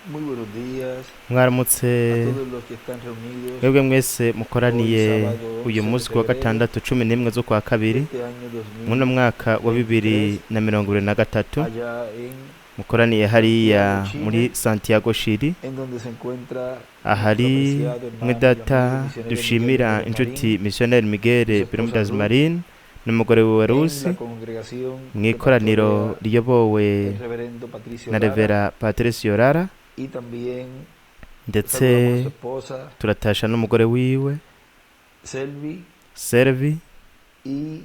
Muy buenos días Mwaramutse a todos los que están reunidos mwebwe mwese mukoraniye hoy sábado uyu 11 de munsi ku wa febrero gatandatu 11 z'ukwa kabiri de este año muno mwaka wa bibiri 2023 na 2023 allá en, mukoraniye hariya Santiago, muri Chile, Santiago Shiri en donde se encuentra nuestro ahari apreciado hermano mwe y amigo data misionero Miguel dushimira Bermúdez inshuti Marín missionnaire y Miguel su esposa Bermúdez Ruth Marín n'umugore wiwe en la Rusi congregación que mw'ikoraniro pastorea riyobowe el reverendo Patricio na Lara Revera Patricio Rara y también ndetse saludamos a su esposa turatasha n'umugore wiwe Selvi Servi y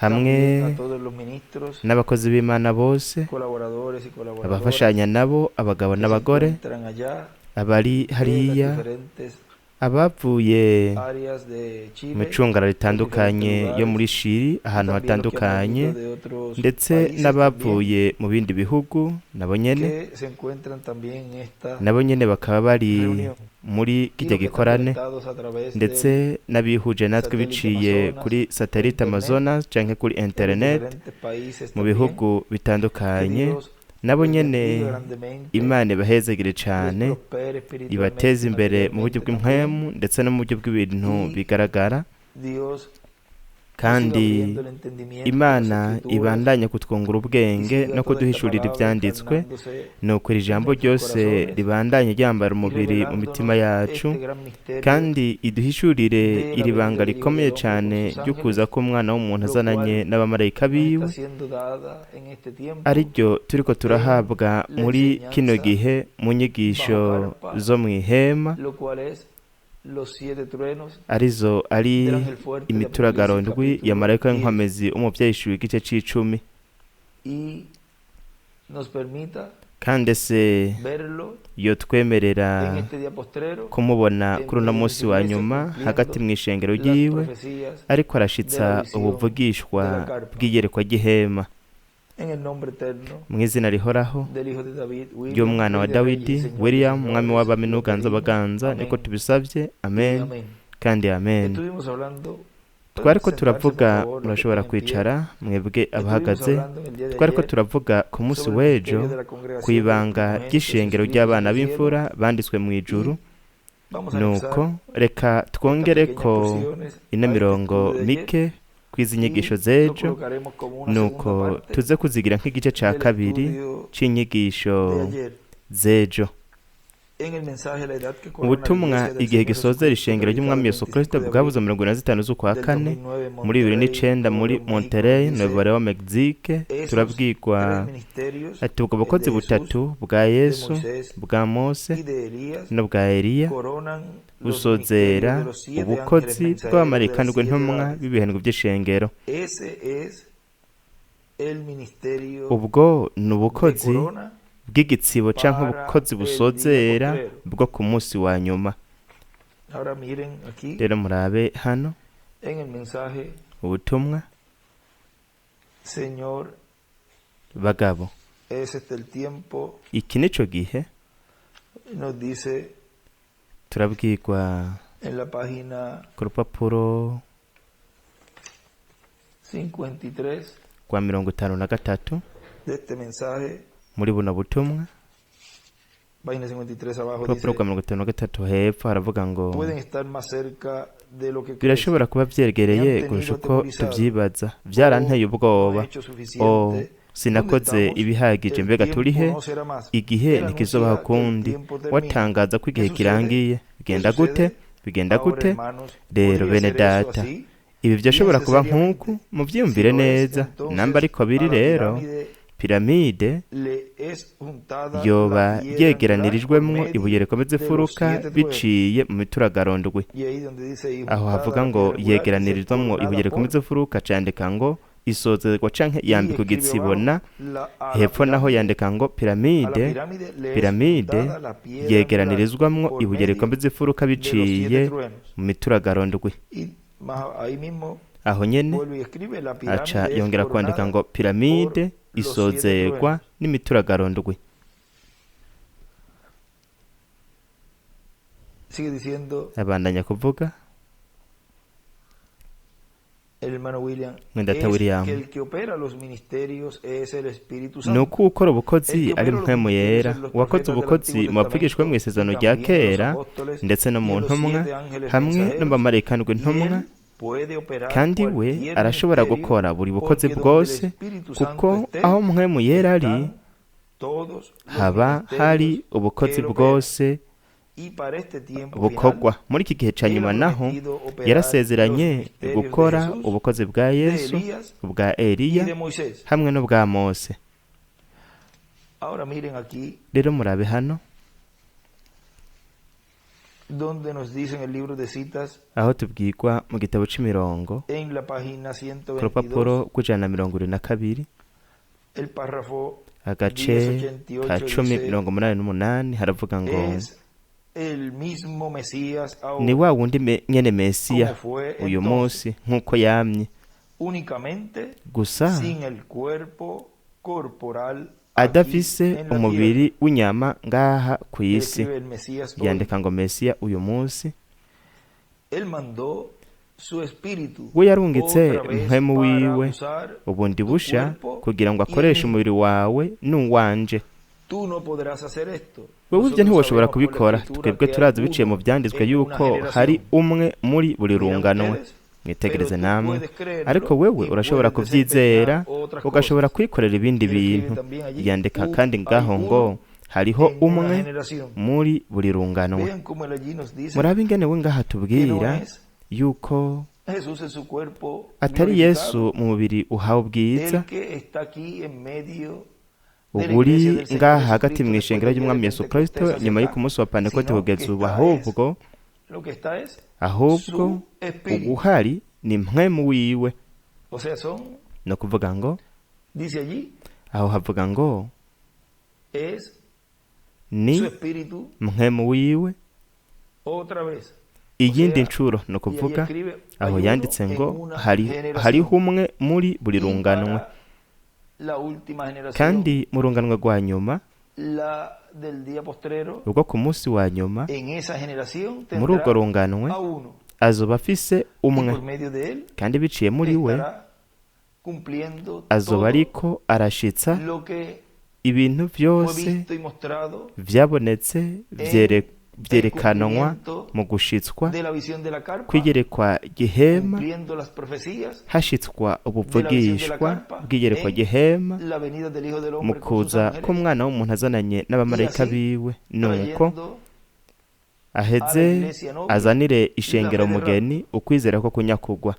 hamwe también a todos los ministros, n'abakozi b'Imana bose colaboradores y colaboradoras abafashanya nabo abagabo que se n'abagore encuentran allá abari en las hariya diferentes abavuye áreas de mu Chile, icungara los diferentes ritandukanye yo muri lugares, Shiri y ahantu también los que han hatandukanye venido de otros ndetse países también, n'abavuye mu bindi bihugu nabo nyene que se encuentran también en esta nabo nyene bakaba bari reunión muri y kirya los que están gikorane conectados a través del ndetse n'abihuje natwe satélite biciye Amazonas, kuri satellite internet, Amazonas canke kuri en los internet diferentes países mu también. bihugu Que bitandukanye Dios nabo les nyene bendiga grandemente, Imana ibahezegere les cane prospere espiritualmente ibateze y imbere mu buryo materialmente también, bw'impwemu ndetse no mu buryo bw'ibintu y bigaragara Dios nos siga kandi abriendo el entendimiento de las Imana escrituras ibandanye kutwungura y ubwenge siga no toda esta kuduhishurira palabra ivyanditswe encarnándose nuko iri en jambo nuestros ryose corazones ribandanye ryambara y umubiri mu mitima revelándonos yacu este gran misterio kandi iduhishurire de la iri venida banga del Hijo rikomeye del Hombre con cane sus ryo kuza ángeles, k'umwana w'umuntu lo azananye cual n'abamarayika nos biwe está siendo dada en este tiempo ariryo turiko en turahabwa la muri kino enseñanza gihe mu nyigisho bajo carpa, zo mw'ihema lo cual es los siete truenos arizo ari del ángel fuerte de imituragaro Apocalipsis ndwi ya capítulo marayika 10 w'inkomezi w'umuvyeyi ishuwe igice c'icumi y nos permita kandi ese verlo yotwemerera en este día postrero kumubona en kuri uno medio de munsi su wa iglesia nyuma hagati cumpliendo mw'ishengero las ryiwe profecías ariko de la arashitsa visión ubuvugishwa de la carpa. bw'iyerekwa ry'ihema En el nombre eterno mw'izina rihoraho del Hijo de David, William, ry'umwana wa Rey de Reyes y Dawidi Señor de William umwami Señores, w'abami lo n'uganza pedimos. abaganza niko Amén tubisavye y amen amén. kandi amen. Estuvimos hablando, pueden Twariko sentarse por turavuga favor los que murashobora están en pie. kwicara mwebwe Estuvimos abahagaze hablando en el día de twariko ayer turavuga ku munsi sobre el w'ejo misterio de la congregación de los kw'ibanga primogénitos ry'ishengero escritos en ry'abana el cielo b'imfura banditswe mu ijuru y vamos a anexar nuko reka estas pequeñas twongereko porciones ino a este mirongo estudio de ayer mike kw'izi nyigisho y lo z'ejo colocaremos como una segunda nuko parte tuze kuzigira nk'igice ca del kabiri estudio c'inyigisho de ayer. z'ejo. En el mensaje La edad que Mu corona la butumwa iglesia del igihe Señor gisozera Jesucristo, ishengero predicado ry'umwami el Yesu Kristo 25 de bwabuze abril 25 z'ukwa del kane 2009 en muri bibiri Monterrey, n'icenda Nuevo muri León, México, Monterrey dice Nuevo León Mexique esos turabwirwa tres ministerios, ati ubwo el de bukozi Jesús, butatu bwa de Yesu Moisés bwa Mose y de Elías, n'ubwa Eliya coronan los busozera ministerios de los siete ángeles ubukozi mensajeros de las bw'abamarayika ndwi siete ntumwa edades. b'ibihendwe by'ishengero. Ese es el ministerio Ubwo ni de ubukozi corona bw'igitsibo canke para ubukozi el día busozera postrero. bwo ku munsi wa nyuma. Ahora miren aquí Rero murabe hano en el mensaje, ubutumwa Señor, bagabo es este el tiempo, iki nico gihe nos dice turabwirwa en la página ku rupapuro 53 rwa 53 de este mensaje, muri buno butumwa página 53 abajo urupapuro dice, rwa 53 hepfo haravuga ngo pueden estar más cerca de lo que crees. birashobora kuba Me vyegereye han tenido kurusha uko atemorizado. tuvyibaza vyaranteye O no ubwoba he hecho o suficiente. ¿Dónde sinakoze estamos? ibihagije El mbega tiempo turihe no será más. igihe Él ntikizobaho anuncia que el ukundi tiempo termina. watangaza ko ¿Qué igihe sucede? kirangiye ¿Qué bigenda gute sucede? bigenda Ahora, gute hermanos, rero podría bene ser eso data así. ibi vyoshobora kuba Piense nk'uku seriamente. Si muvyiyumvire lo es, neza namba entonces ariko a biri la rero pirámide piramide le es juntada la yoba piedra angular por yegeranirijwemwo medio ibuye rikomeza de los imfuruka siete truenos. biciye mu mituragaro ndwi Y ahí donde dice y aho juntada havuga la ngo piedra angular, dice yegeranirizwamwo ibuye coronada por, rikomeza imfuruka candika ngo isozerwa canke y yambikwa escribe igitsibo abajo, na la, a la hepfo naho pirámide, yandika ngo a la piramide pirámide le es piramide juntada la piedra angular yegeranirizwamwo por ibuye medio rikomeza imfuruka de los siete biciye truenos. mu mituragaro ndwi Y más ahí mismo aho nyene vuelve y escribe, la aca pirámide es yongera kwandika coronada ngo por piramide los siete isozerwa truenos. n'imituragaro ndwi. Sigue diciendo Abandanya kuvuga El hermano William, Mwendata es William, que el que opera los ministerios es el Espíritu ni Santo. uko ukora ubukozi El que ari opera los Mpwemu ministerios Yera, en los uwakoze profetas del ubukozi Antiguo mu bavugishwa mu Testamento y isezerano rya también en los kera apóstoles ndetse no y mu en los ntumwa siete ángeles hamwe no mu mensajeros, bamarayika ndwi y ntumwa, él puede operar kandi we cualquier arashobora ministerio gukora buri bukozi porque donde el bwose, Espíritu kuko Santo esté, aho Mpwemu Yera ari están todos los haba hari ministerios que ubukozi él opera. bwose Y para este tiempo final, bukorwa. Muri iki gihe ca él ha nyuma naho prometido operar los yarasezeranye ministerios de gukora Jesús, ubukozi bwa de Yesu, Elías ubwa y Eliya de Moisés. hamwe n'ubwa Mose. Ahora miren aquí Rero murabe hano donde nos dice en el libro de citas, aho tubwirwa mu gitabo c'imirongo en la página ku rupapuro 122, rw'ijana na 22, el párrafo agace ka 1088 cumi dice, mirongo umunani n'umunani haravuga ngo es el mismo Mesías ni ahora wa wundi nyene Mesiya como fue uyu entonces, munsi nk'uko yamye, únicamente gusa sin el cuerpo corporal aquí adafise en la tierra. umubiri w'inyama ngaha ku isi. Escribe el Mesías hoy. Yandika ngo Mesiya uyu munsi Él mandó su espíritu we yarungitse otra vez mpwemu para wiwe usar ubundi tu busha cuerpo kugira ngo y el akoreshe mío. umubiri wawe n'uwanje. Tú no podrás hacer esto. Wewe ivyo Nosotros ntiwoshobora sabemos por la kubikora, escritura twebwe que hay turazi biciye mu uno vyanditswe en una yuko hari generación. umwe muri buri Miren rungano. ustedes, pero Mwitegereze tú namwe, puedes creerlo ariko wewe y urashobora puedes kuvyizera desempeñar otras ugashobora cosas. kwikorera ibindi Y él escribe bintu. también allí, Yandika kandi hay ngaho ngo uno hariho en una umwe generación. muri buri rungano. Vean cómo él allí nos dice Murabe ingene we ngaha que no atubwira es yuko Jesús en su cuerpo atari glorificado, Yesu mu mubiri uhawe ubwiza, el que está aquí en medio de la uburi iglesia del Señor ngaha hagati Jesucristo mu después ishengero del día de ry'umwami Yesu Pentecostés Kristo hacia nyuma acá, y'uko umunsi wa Pentekote sino que kugeza ubu, está es, ahubwo lo que está es ahubwo su espíritu. uwuhari ni mpwemu wiwe. O sea, son, Ni ukuvuga ngo dice allí, aho havuga ngo es ni su espíritu mpwemu wiwe otra vez. O iyindi sea, ncuro. Ni y allí ukuvuga escribe, aho hay uno yanditse en ngo una hari generación. hariho umwe muri buri Y runganwe, para la última generación, kandi mu runganwe rwa nyuma, la del día postrero, ubwo ku munsi wa nyuma, en esa generación muri urwo tendrá runganwe a uno. azoba afise Y umwe, por medio de él kandi biciye muri we estará cumpliendo azoba todo ariko arashitsa lo que ibintu fue vyose visto y mostrado vyabonetse en el vyerekanwa cumplimiento mu gushitswa de la visión de la carpa, kw'iyerekwa gihema, cumpliendo las profecías hashitswa de la visión de la ubuvugishwa carpa bw'iyerekwa en gihema la venida del Hijo del mu Hombre con sus kuza ángeles k'umwana w'umuntu azananye y n'abamarayika así biwe, nuko trayendo a la aheze iglesia novia azanire la ishengero fe de rapto. mugeni ukwizera ko kunyakugwa.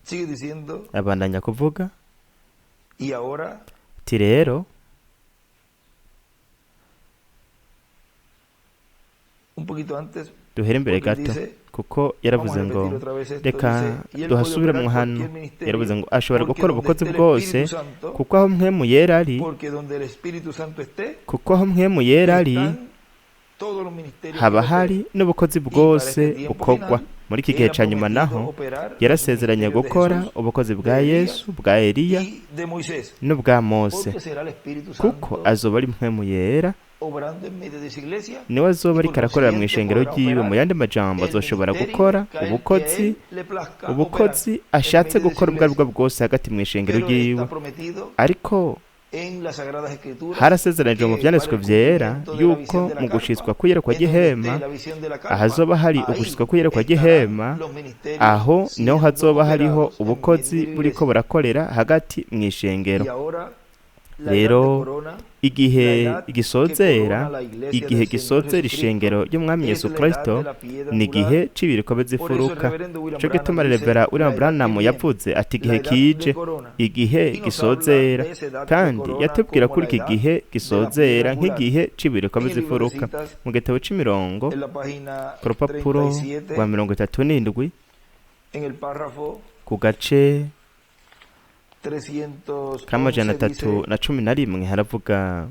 Sigue diciendo, Abandanya kuvuga y ahora ati rero un poquito antes, duhere imbere porque gato, dice, kuko vamos a yaravuze ngo repetir otra vez esto, reka dice, y él puede duhasubiremwo operar hano. cualquier ministerio, Yaravuze ngo ashobora porque gukora donde ubukozi esté el bwose, Espíritu Santo, kuko aho mpwemu yera ari, porque donde el Espíritu Santo esté, kuko aho mpwemu yera ari están todos los ministerios que haba él opera. hari n'ubukozi Y para este bwose tiempo bukorwa. final, Muri iki él gihe ha ca nyuma prometido naho operar los yarasezeranye ministerios de gukora Jesús, ubukozi de bwa Elías Yesu, bwa Eliya y de Moisés, n'ubwa Mose, porque será el Espíritu kuko Santo azoba ari mpwemu yera obrando en medio de su iglesia niwe azoba y ariko por arakorera mu consiguiente ishengero podrá ryiwe. Mu operar yandi majambo el azoshobora ministerio gukora que a él, que a ubukozi él le plazca operar ubukozi en ashatse medio de su gukora ubwo aribwo iglesia. bwose hagati mu ishengero Pero ryiwe. está prometido Ariko en las Sagradas Escrituras harasezeranijwe mu que para vyanditswe el vyera cumplimiento de la yuko visión de mu la gushitswa carpa, kw'iyerekwa en donde gihema, esté la visión de la carpa, ahazoba hari ahí ugushitswa kw'iyerekwa estarán gihema, los ministerios aho niho siendo hazoba hariho operados en medio ubukozi de la buriko iglesia. burakorera hagati mu ishengero. Y ahora la edad de Rero corona, la igihe edad que gisozera corona la iglesia igihe del Señor gisozera Jesucristo ishengero ry'umwami es Yesu la edad Kristo de la piedra ni angular. igihe c'ibiriko Por eso el by'imfuruka. reverendo William Nico gituma Branham dice Revera la William edad que Branham viene, yavuze ati la igihe edad de kije, corona. igihe Y nos habla gisozera, de esa edad de kandi corona yatubwira como kuri la iki edad gihe de la piedra gisozera angular. nk'igihe c'ibiriko En el libro de by'imfuruka. citas, Mu gitabo c'imirongo en la página ku rupapuro rwa 37, 37 en el párrafo ku gace k'amajana 311 atatu dice, na cumi na rimwe haravuga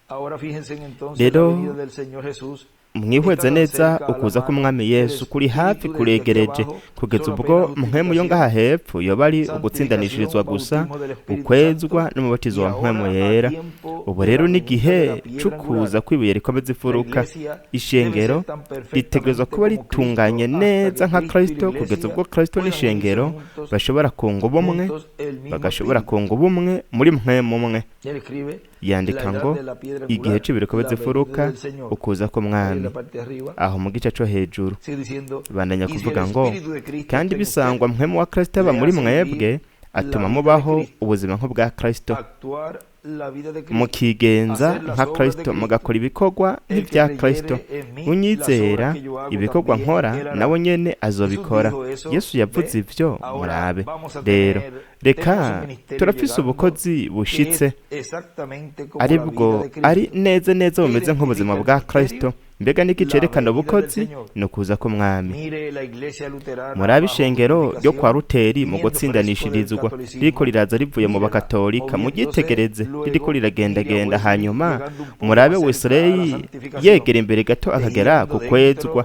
ahora fíjense entonces la rero venida del Señor Jesús Mwihweze Está tan neza cerca a la ukuza mano k'umwami que el Yesu kuri espíritu hafi desde aquí kuregereje abajo kugeza solo ubwo apenas mpwemu yo justificación, ngaha hepfo yoba ari ugutsindanishirizwa santificación, gusa bautismo del Espíritu ukwezwa Santo n'umubatizo y wa mpwemu ahora a yera. tiempo Ubu de rero la ni venida de igihe la piedra c'ukuza angular. kw'ibuye rikomeza La imfuruka. iglesia debe Ishengero ser tan ritegerezwa perfectamente kuba como Cristo ritunganye hasta neza que nka Cristo y la Kristo kugeza iglesia ubwo Kristo puedan unirse n'ishengero juntos, bashobora kunga ubumwe, juntos el mismo bagashobora espíritu. kunga ubumwe muri mpwemu umwe. Él escribe la Yandika edad ngo de la piedra igihe angular, c'ibiro bikomeza la venida imfuruka, del Señor. ukuza Ahí en k'umwami. la parte de arriba Aho mu gice co hejuru sigue diciendo, bandanya y si el kuvuga ngo Espíritu de Cristo kandi está en bisangwa ustedes, mpwemu wa Kristo aba le muri hace mwebwe vivir la atuma vida de mubaho Cristo, ubuzima nk'ubwa Kristo, actuar la vida de Cristo, mukigenza hacer las nka obras de Kristo, Cristo. mugakora ibikorwa El que nk'ivya Kristo. creyere en mí, las obras Unyizera que yo hago ibikorwa también nkora él hará. nawe nyene Jesús azobikora. dijo eso, Yesu yavuze ve, ivyo, ahora murabe. vamos a Rero tener, tenemos un reka ministerio turafise llegando ubukozi que bushitse es exactamente como la ari vida bwo de ari Cristo. neza neza ¿Qué bumeze nk'ubuzima identifica el bwa ministerio? Kristo. Mbega niki La cerekana venida del ubukozi? Señor. Ni ukuza k'umwami. Mire la iglesia luterana Murabe bajo ishengero ryo kwa justificación, Ruteri mu viniendo fresco del gutsindanishirizwa ririko catolicismo, riraza rivuye mu mírela, bakatolika, moviéndose muryitegereze ririko luego, mire a riragendagenda. Wesley Hanyuma llegando un poco murabe más cerca a la Wesley santificación, yegera imbere gato akagera ku tejiendo kwezwa, dentro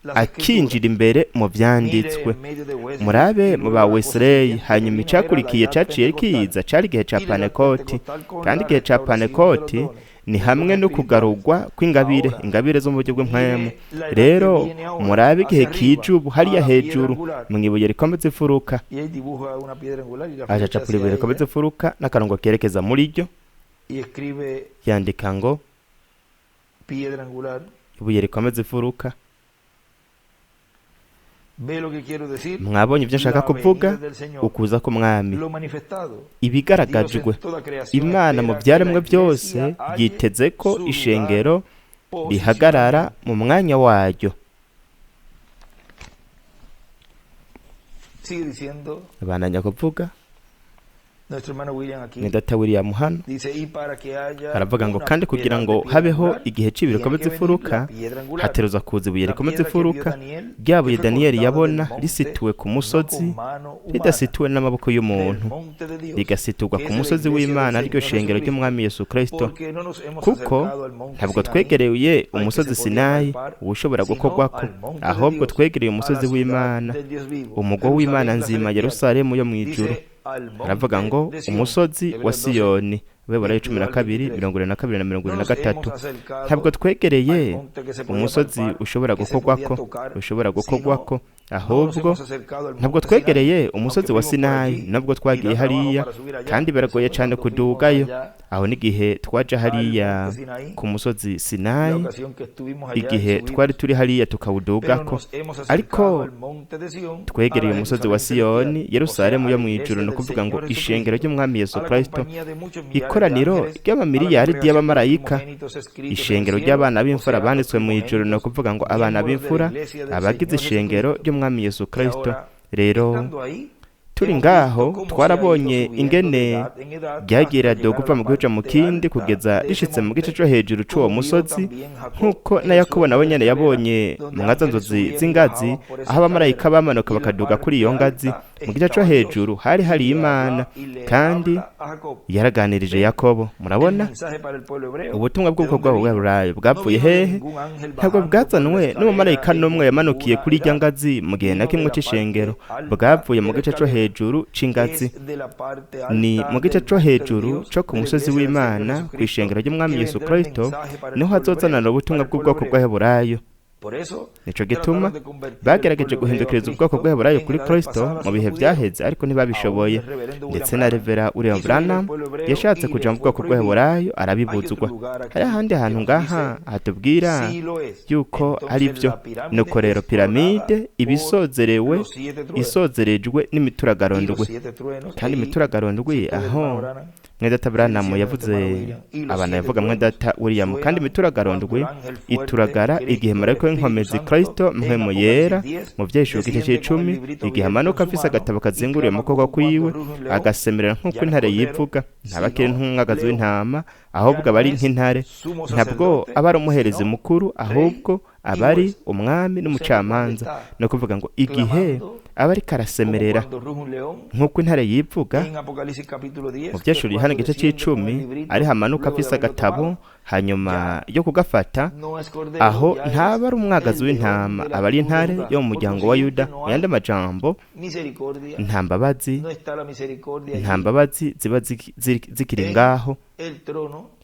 las escrituras. akinjira imbere mu Mire vyanditswe. en medio de Wesley Murabe y mu luego ba la cosa Wesley, siguiente que hanyuma vino era la icakurikiye edad caciye pentecostal. kiza cari igihe ca Y la edad Pantekoti, pentecostal con kandi la igihe ca restauración de los Pantekoti dones, ni los hamwe dones no espirituales. kugarurwa kw'ingabire, Ahora, ingabire zo mu buryo bw'impwemu. mire la edad que Rero viene ahora, murabe igihe hacia arriba, kije ubu a hariya la piedra hejuru angular. mw'ibuye rikomeza imfuruka. Y él dibuja una piedra angular y la Aca flecha acapura hacia ibuye rikomeza ella imfuruka n'akarongo kerekeza muri ryo, y escribe yandika ngo piedra angular. ibuye rikomeza imfuruka. Ve lo que quiero decir, Mwabonye ivyo nshaka la kuvuga, venida del Señor, ukuza k'umwami, lo manifestado. Dios en ibigaragajwe. toda creación Imana mu espera que la vyaremwe vyose iglesia halle yiteze ko su lugar ishengero rihagarara posicionalmente. mu mwanya waryo. Sigue diciendo Bandanya kuvuga nuestro hermano William aquí, ni data William hano dice, y para que haya aravuga ngo una kandi kugira edad de ngo piedra habeho angular, igihe c'ibihe tiene rikomeza que venir la imfuruka, piedra angular. hategerezwa kuza ibuye La rikomeza piedra que vio imfuruka, Daniel, rya que buye fue Daniyeli cortada del yabona monte, risituwe ku no musozi, con mano humana, ridasituwe n'amaboko del y'umuntu, monte de Dios, rigasiturwa que ku es la musozi iglesia del w'Imana, ariryo Señor shengero Jesucristo, ry'umwami Yesu Kristo, porque no nos hemos kuko acercado al monte ntabwo Sinaí, twegereye al que umusozi se podía Sinayi palpar, uwushobora sino gukorwako, al monte de ahubwo Dios, twegereye a la umusozi ciudad w'Imana, del Dios vivo, umugwa w'Imana Jerusalén la nzima, celestial. Yerusalemu yo mw'ijuru. Dice al Aravuga monte ngo de Sion, umusozi wa Hebreos 12, Siyoni, Abaheburayo cumi 22 na al kabiri 23. mirongo irindwi na kabiri na mirongo No irindwi na nos gatatu. hemos acercado Ntabwo twegereye al monte que se podía umusozi palpar, ushobora que se podía gukorwako, tocar, ushobora sino gukorwako, no nos ahubwo hemos acercado al ntabwo monte Sinaí, twegereye aunque umusozi wa fuimos por Sinayi, allí nubwo y twagiye da trabajo hariya, para subir allá. kandi Eso biragoye fue cyane cuando fuimos kudugayo. allá Aho n'igihe twaja al hariya monte Sinaí, ku musozi la Sinayi, ocasión que estuvimos allá y igihe twari subimos. turi hariya Pero tukawudugako, nos hemos ariko acercado al monte de Sion, a twegereye la umusozi wa Jerusalén celestial, Siyoni, o sea, Yerusalemu a yo la mw'ijuru, iglesia ni del ukuvuga ngo Señor ishengero Jesucristo, ry'umwami Yesu a la Kristo, compañía de muchos millares de ikoraniro ángeles, a la ry'amamiliyaridi congregación de los y'abamarayika, primogénitos escritos en el ishengero cielo, ry'abana o b'imfura sea, los banditswe mw'ijuru, ni primogénitos, ukuvuga ngo abana miembros de la b'imfura, iglesia del abagize Señor ishengero Jesucristo. ry'umwami Yesu Y Kristo. ahora, Rero estando ahí, turi hemos visto ngaho cómo se ha ido twarabonye subiendo de ingene edad en edad hasta ryagira llegar a kuva la mu gihugu mu parte kindi alta kugeza de ese rishitse mu gice monte, co hejuru c'uwo como vio musozi, también Jacob nk'uko en na el Yakobo sueño nawe de la nyene escalera, yabonye donde mwaza ángeles nzozi subían y z'ingazi, bajaban por esa aho abamarayika escalera, bamanuka y la bakaduga kuri iyo parte ngazi, alta mu gice co estaba Dios, hejuru hari hari y le Imana, habla y le kandi habla a Jacob. yaraganirije Ve Yakobo. el Murabona mensaje para el pueblo hebreo, ubutumwa ¿de bw'ubwoko dónde bwabo vino? bw'Aburayo No bwavuye vino de hehe? ningún ángel Ntabwo bajando por la bwazanwe escalera n'umumarayika en n'umwe yamanukiye ninguna kuri irya edad, ngazi mu gihe na vino de kimwe la parte c'ishengero, alta bwavuye de mu la gice co escalera, hejuru c'ingazi. es de la parte Ni alta mu gice del co monte de hejuru Dios, co ku de la musozi iglesia del Señor w'Imana, Jesucristo, kw'ishengero ry'umwami que Yesu vendrá el Kristo, mensaje para el niho pueblo hazozanana hebreo, ubutumwa para el pueblo bw'ubwoko hebreo. bw'Abaheburayo. Por eso Nico gituma trataron de convertir el bagerageje pueblo hebreo a guhindukiriza ubwoko Cristo bw'Abaheburayo en kuri edades Kristo pasadas mu y no bihe pudieron. vyaheze, ariko Aún ntibabishoboye. el reverendo William Ndetse na Branham Revera William quiso ir al Branham pueblo hebreo yashatse y kuja le mu fue bwoko prohibido. bw'Abaheburayo Hay otro arabibuzwa. lugar Hari aquí ahandi que hantu nos ngaha dice hatubwira sí lo es. yuko ari Entonces vyo. la pirámide Nuko rero es coronada piramide iba por isozerewe, los siete truenos. isozerejwe Y los n'imituragaro-ndwi. siete truenos, Kandi ahí imituragaro-ndwi citó el aho hermano Branham, mwedata Branham diciendo yavuze nuestro hermano William, y los abana siete yavuga truenos mwedata William, kandi suenan cuando imituragaro-ndwi el ángel fuerte, ituragara igihe Cristo, el marayika Espíritu w'inkomezi Santo, Kristo en mpwemu yera Apocalipsis 10, mu vyeshuro igice desciende con el c'icumi, librito igihe abierto en amanuka su afise mano agatabo y kazinguriye mu clama kuboko como cuando kwiwe, ruge un león, agasemerera nk'uko ya no es intare cordero, yivuga, ntaba akiri sino nk'umwagazi león. w'intama, ahubwo Ya aba no ari es nk'intare. sumo Ntabwo sacerdote, aba ari umuherezi sino mukuru, rey ahubwo Aba ari umwami n'umucamanza. Ni ukuvuga ngo igihe aba ariko arasemerera nk'uko intare yivuga mu Vyashuri Yohana igice c'icumi, ari hamanuka afise agatabo hanyuma yo kugafata, aho ntaba ari umwagazi w'intama, aba ari intare yo mu muryango wa Yuda. Mu yandi majambo, nta mbabazi, nta mbabazi ziba zikiri ngaho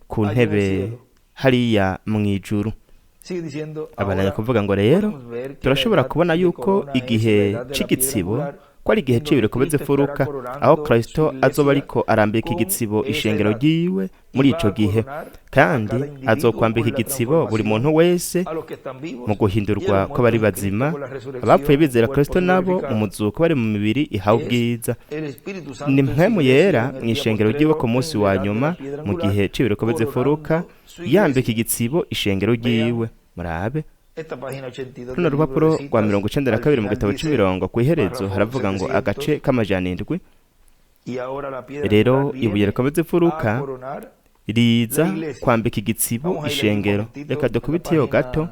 ku ntebe hariya mu ijuru. Abandanya kuvuga ngo rero turashobora kubona yuko igihe c'igitsibo ko ari igihe c'ibiriko bizifuruka, aho Kristo azoba ariko arambika igitsibo ishengero ryiwe muri ico gihe, kandi azokwambika igitsibo buri muntu wese mu guhindurwa kw'abari bazima, abapfuye bizera Kristo nabo mu muzuko bari mu mibiri ihawe ubwiza. Ni Mpwemu Yera mu ishengero ryiwe ku munsi wa nyuma mu gihe c'ibiriko bizifuruka, yambika igitsibo ishengero ryiwe. Murabe runo rupapuro rwa 92 mu gitabo c'imirongo, ku iherezo haravuga ngo agace k'700. Rero ibuye rikomeza imfuruka riza kwambika igitsibo ishengero. Reka dukubiteyo gato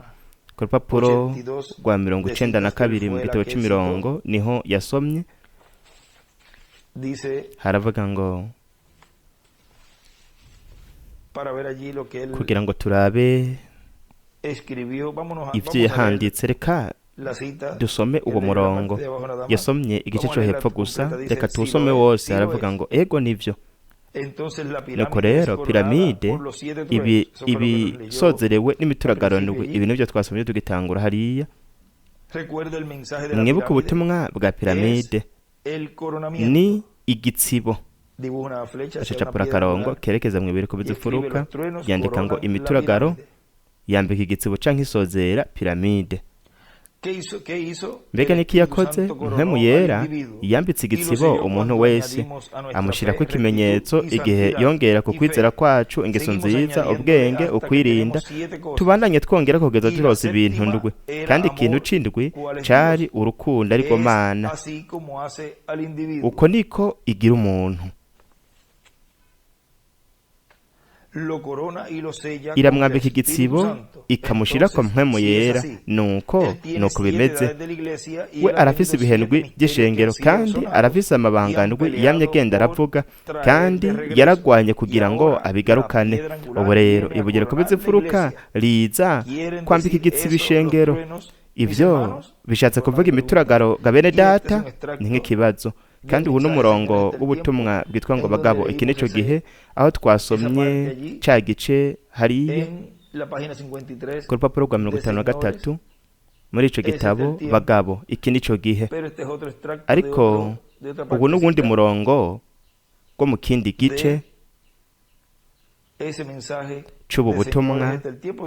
ku rupapuro rwa 92 mu gitabo c'imirongo, niho yasomye. Haravuga ngo kugira ngo turabe ivyo yahanditse, reka dusome uwo murongo. Yasomye igice cyo hepfo gusa, reka tuwusome wose. Aravuga ngo ego nivyo. Nuko rero piramide ibi ibisozerewe n'imituragaro ndwi. Ibi nivyo twasomye tugitangura hariya. Mwibuke ubutumwa bwa piramide ni igitsibo. Acacapura akarongo kerekeza mu ibiri kubizifuruka, yandika ngo imituragaro yambika igitsibo canke isozera piramide. Mbega niki yakoze? Mpwemu Yera yambitse igitsibo umuntu wese, amushyirako ikimenyetso igihe yongera ku kwizera kwacu ingeso nziza, ubwenge, ukwirinda. Tubandanye twongera kugeza turose ibintu ndwi, kandi ikintu c'indwi cari urukundo, ariko Mana. Uko niko igira umuntu, iramwambika igitsibo, ikamushirako Mpwemu Yera. Nuko bimeze. We arafise ibihendwi by'ishengero, kandi arafise amabanga ndwi yamye agenda aravuga, kandi yaragwanye kugira ngo abigarukane. Ubu rero ibuye rikomeza imfuruka riza kwambika igitsibo ishengero. Ivyo bishatse kuvuga imituragaro ga bene data? Ni nk'ikibazo. Kandi ubu n'umurongo w'ubutumwa bwitwa ngo bagabo, iki nico gihe, aho twasomye ca gice hariya ku rupapuro rwa 53 muri ico gitabo, bagabo, iki nico gihe. Ariko ubu n'uwundi murongo wo mu kindi gice c'ubu butumwa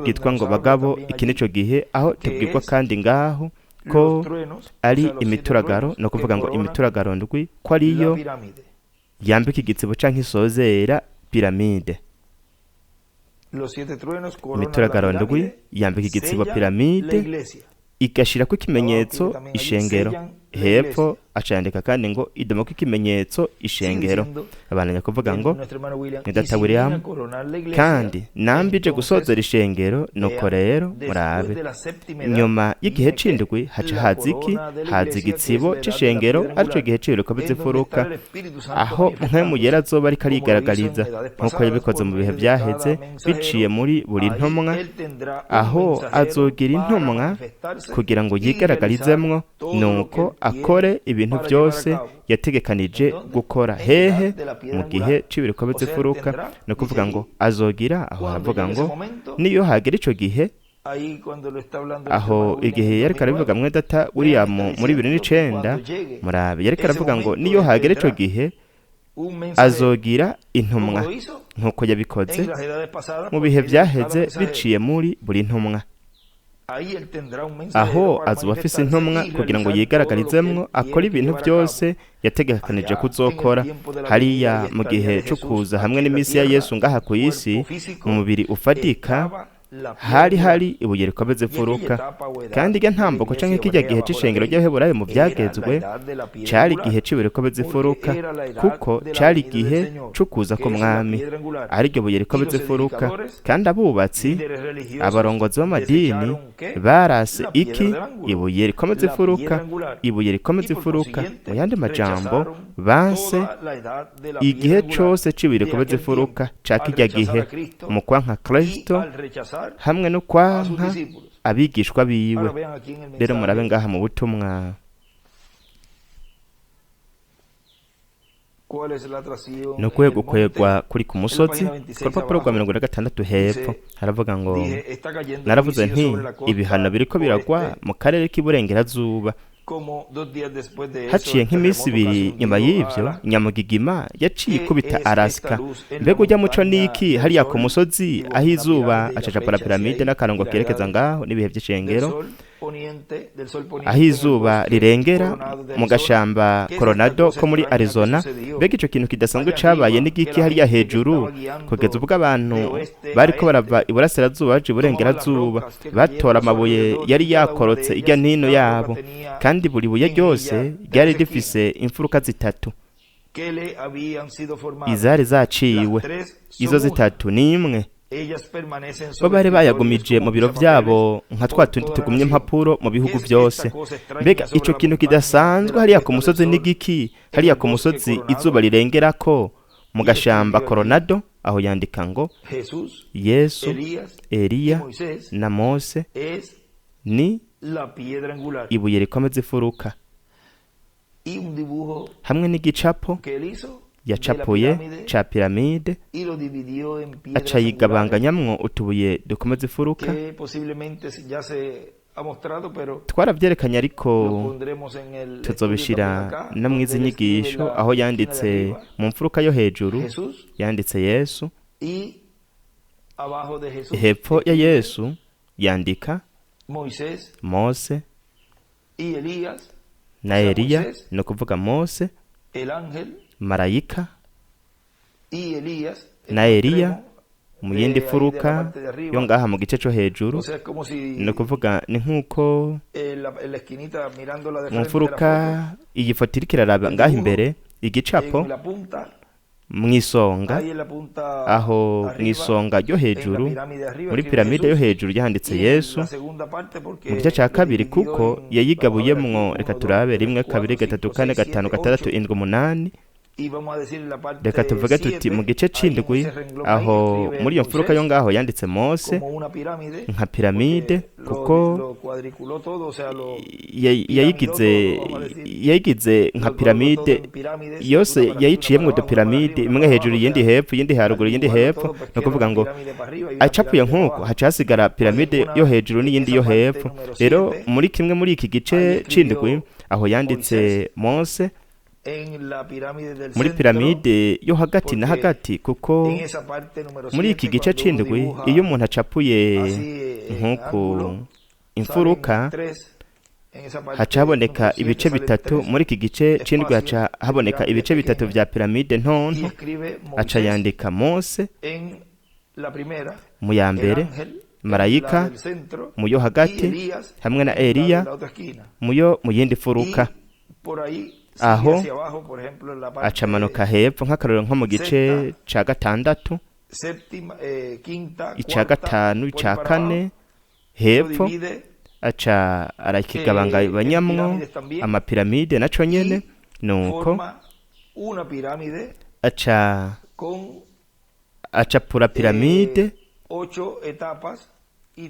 bwitwa ngo bagabo, iki nico gihe, aho tubwirwa kandi ngaho ko ari imituragaro, ni ukuvuga ngo imituragaro ndwi ko ariyo yambika igitsibo canke isozera piramide. Imituragaro ndwi yambika igitsibo piramide, igashirako ikimenyetso ishengero. Hepfo acandika kandi ngo idomako ikimenyetso ishengero. Abandanya kuvuga ngo ni data William, kandi nambije gusozera ishengero. Nuko rero murabe, nyuma y'igihe c'indwi haca haza iki? Haza igitsibo c'ishengero, arico gihe c'ibiriko bizifuruka, aho Mpwemu Yera azoba ariko arigaragariza nk'uko yabikoze mu bihe vyaheze biciye muri buri ntumwa, aho azogira intumwa kugira ngo yigaragarizemwo, nuko akore ibintu byose yategekanije gukora. Hehe? Mu gihe c'ibiriko bizifuruka. Ni ukuvuga ngo azogira, aho haravuga ngo niyo hagera ico gihe, aho igihe yariko arabivuga mwe data William muri 2009. Murabe, yariko aravuga ngo niyo hagera ico gihe azogira intumwa nk'uko yabikoze mu bihe vyaheze biciye muri buri ntumwa, aho azoba afise intumwa kugira ngo yigaragarizemwo, akore ibintu byose yategekanije kuzokora hariya mu gihe co kuza hamwe n'imisi ya Yesu ngaha ku isi mu mubiri ufatika. Hari hari ibuye rikomeza imfuruka. Kandi irya ntambuko canke kirya gihe c'ishengero ry'Abaheburayo mu vyagezwe cari igihe c'ibuye rikomeza imfuruka, kuko cari igihe c'ukuza k'umwami, ariryo buye rikomeza imfuruka. Kandi abubatsi, abarongozi b'amadini, barase iki? Ibuye rikomeza imfuruka, ibuye rikomeza imfuruka. Mu yandi majambo, banse igihe cose c'ibuye rikomeza imfuruka ca kirya gihe, mu kwanka Kristo hamwe no kwanka abigishwa biwe. Rero murabe ngaha mu butumwa ni ukuhe gukwegwa kuri ku musozi. Ku rupapuro rwa 46 hepfo haravuga ngo: "Naravuze nti ibihano biriko biragwa mu karere k'iburengerazuba." Haciye nk'iminsi 2 nyuma y'ivyo, nyamugigima yaciye ikubita Alaska. Mbega ujya muco niki hariya ku musozi aho izuba? Acacapura piramide n'akarongo kerekeza ngaho n'ibihe vy'ishengero, aho izuba rirengera mu gashamba Coronado ko muri Arizona. Mbega ico kintu kidasanzwe cabaye n'igiki hariya hejuru, kugeza ubwo abantu bariko barava iburasirazuba baja iburengerazuba batora amabuye yari yakorotse irya nino yabo, kandi buri buye ryose ryari rifise imfuruka zitatu izari zaciwe? Izo zitatu ni imwe. Bo bari bayagumije mu biro vyabo nka twa tundi tugumye impapuro mu bihugu vyose. Mbega ico kintu kidasanzwe hariya ku musozi n'igiki, hariya ku musozi izuba rirengerako mu gashamba Coronado? Aho yandika ngo: "Yesu, Eliya na Mose ni ibuye rikomeza imfuruka", hamwe n'igicapo yacapuye ca piramide, aca yigabanganyamwo utubuye dukomeza imfuruka. Twaravyerekanye, ariko tuzobishira no mwizi nyigisho. Aho yanditse mu mfuruka yo hejuru, yanditse Yesu. Hepfo ya Yesu yandika Mose na Eliya, ni ukuvuga Mose, marayika, na Eliya mu yindi mfuruka yo ngaha mu gice co hejuru. Ni ukuvuga ni nk'uko mu mfuruka iyi foto iriko iraraba ngaha imbere, igicapo mw'isonga, aho mw'isonga ryo hejuru muri piramide yo hejuru yanditse Yesu. Mu gice ca kabiri, kuko yayigabuyemwo, reka turabe: 1, 2, 3, 4, 5, 6, 7, 8. Reka tuvuge tuti mu gice c'indwi, aho muri iyo mfuruka yo ngaho yanditse Mose nka piramide, kuko yayigize nka piramide yose, yayiciyemwo udupiramide, imwe hejuru, iyindi hepfo, iyindi haruguru, iyindi hepfo. Ni ukuvuga ngo acapuye nk'uko haca hasigara piramide yo hejuru n'iyindi yo hepfo. Rero muri kimwe muri iki gice c'indwi, aho yanditse Mose muri piramide yo hagati na hagati, kuko muri iki gice c'indwi iyo umuntu acapuye nk'uku imfuruka haca haboneka ibice bitatu. Muri iki gice c'indwi haca haboneka ibice bitatu vya piramide ntonto. Aca yandika Mose mu ya mbere, marayika mu yo hagati, hamwe na Eliya mu yo mu yindi furuka. Aho acamanuka hepfo, nk'akarorero nko mu gice ca gatandatu, ica gatanu, ica kane hepfo, aca arakigabangabanyamwo amapiramide naco nyene. Nuko aca acapura piramide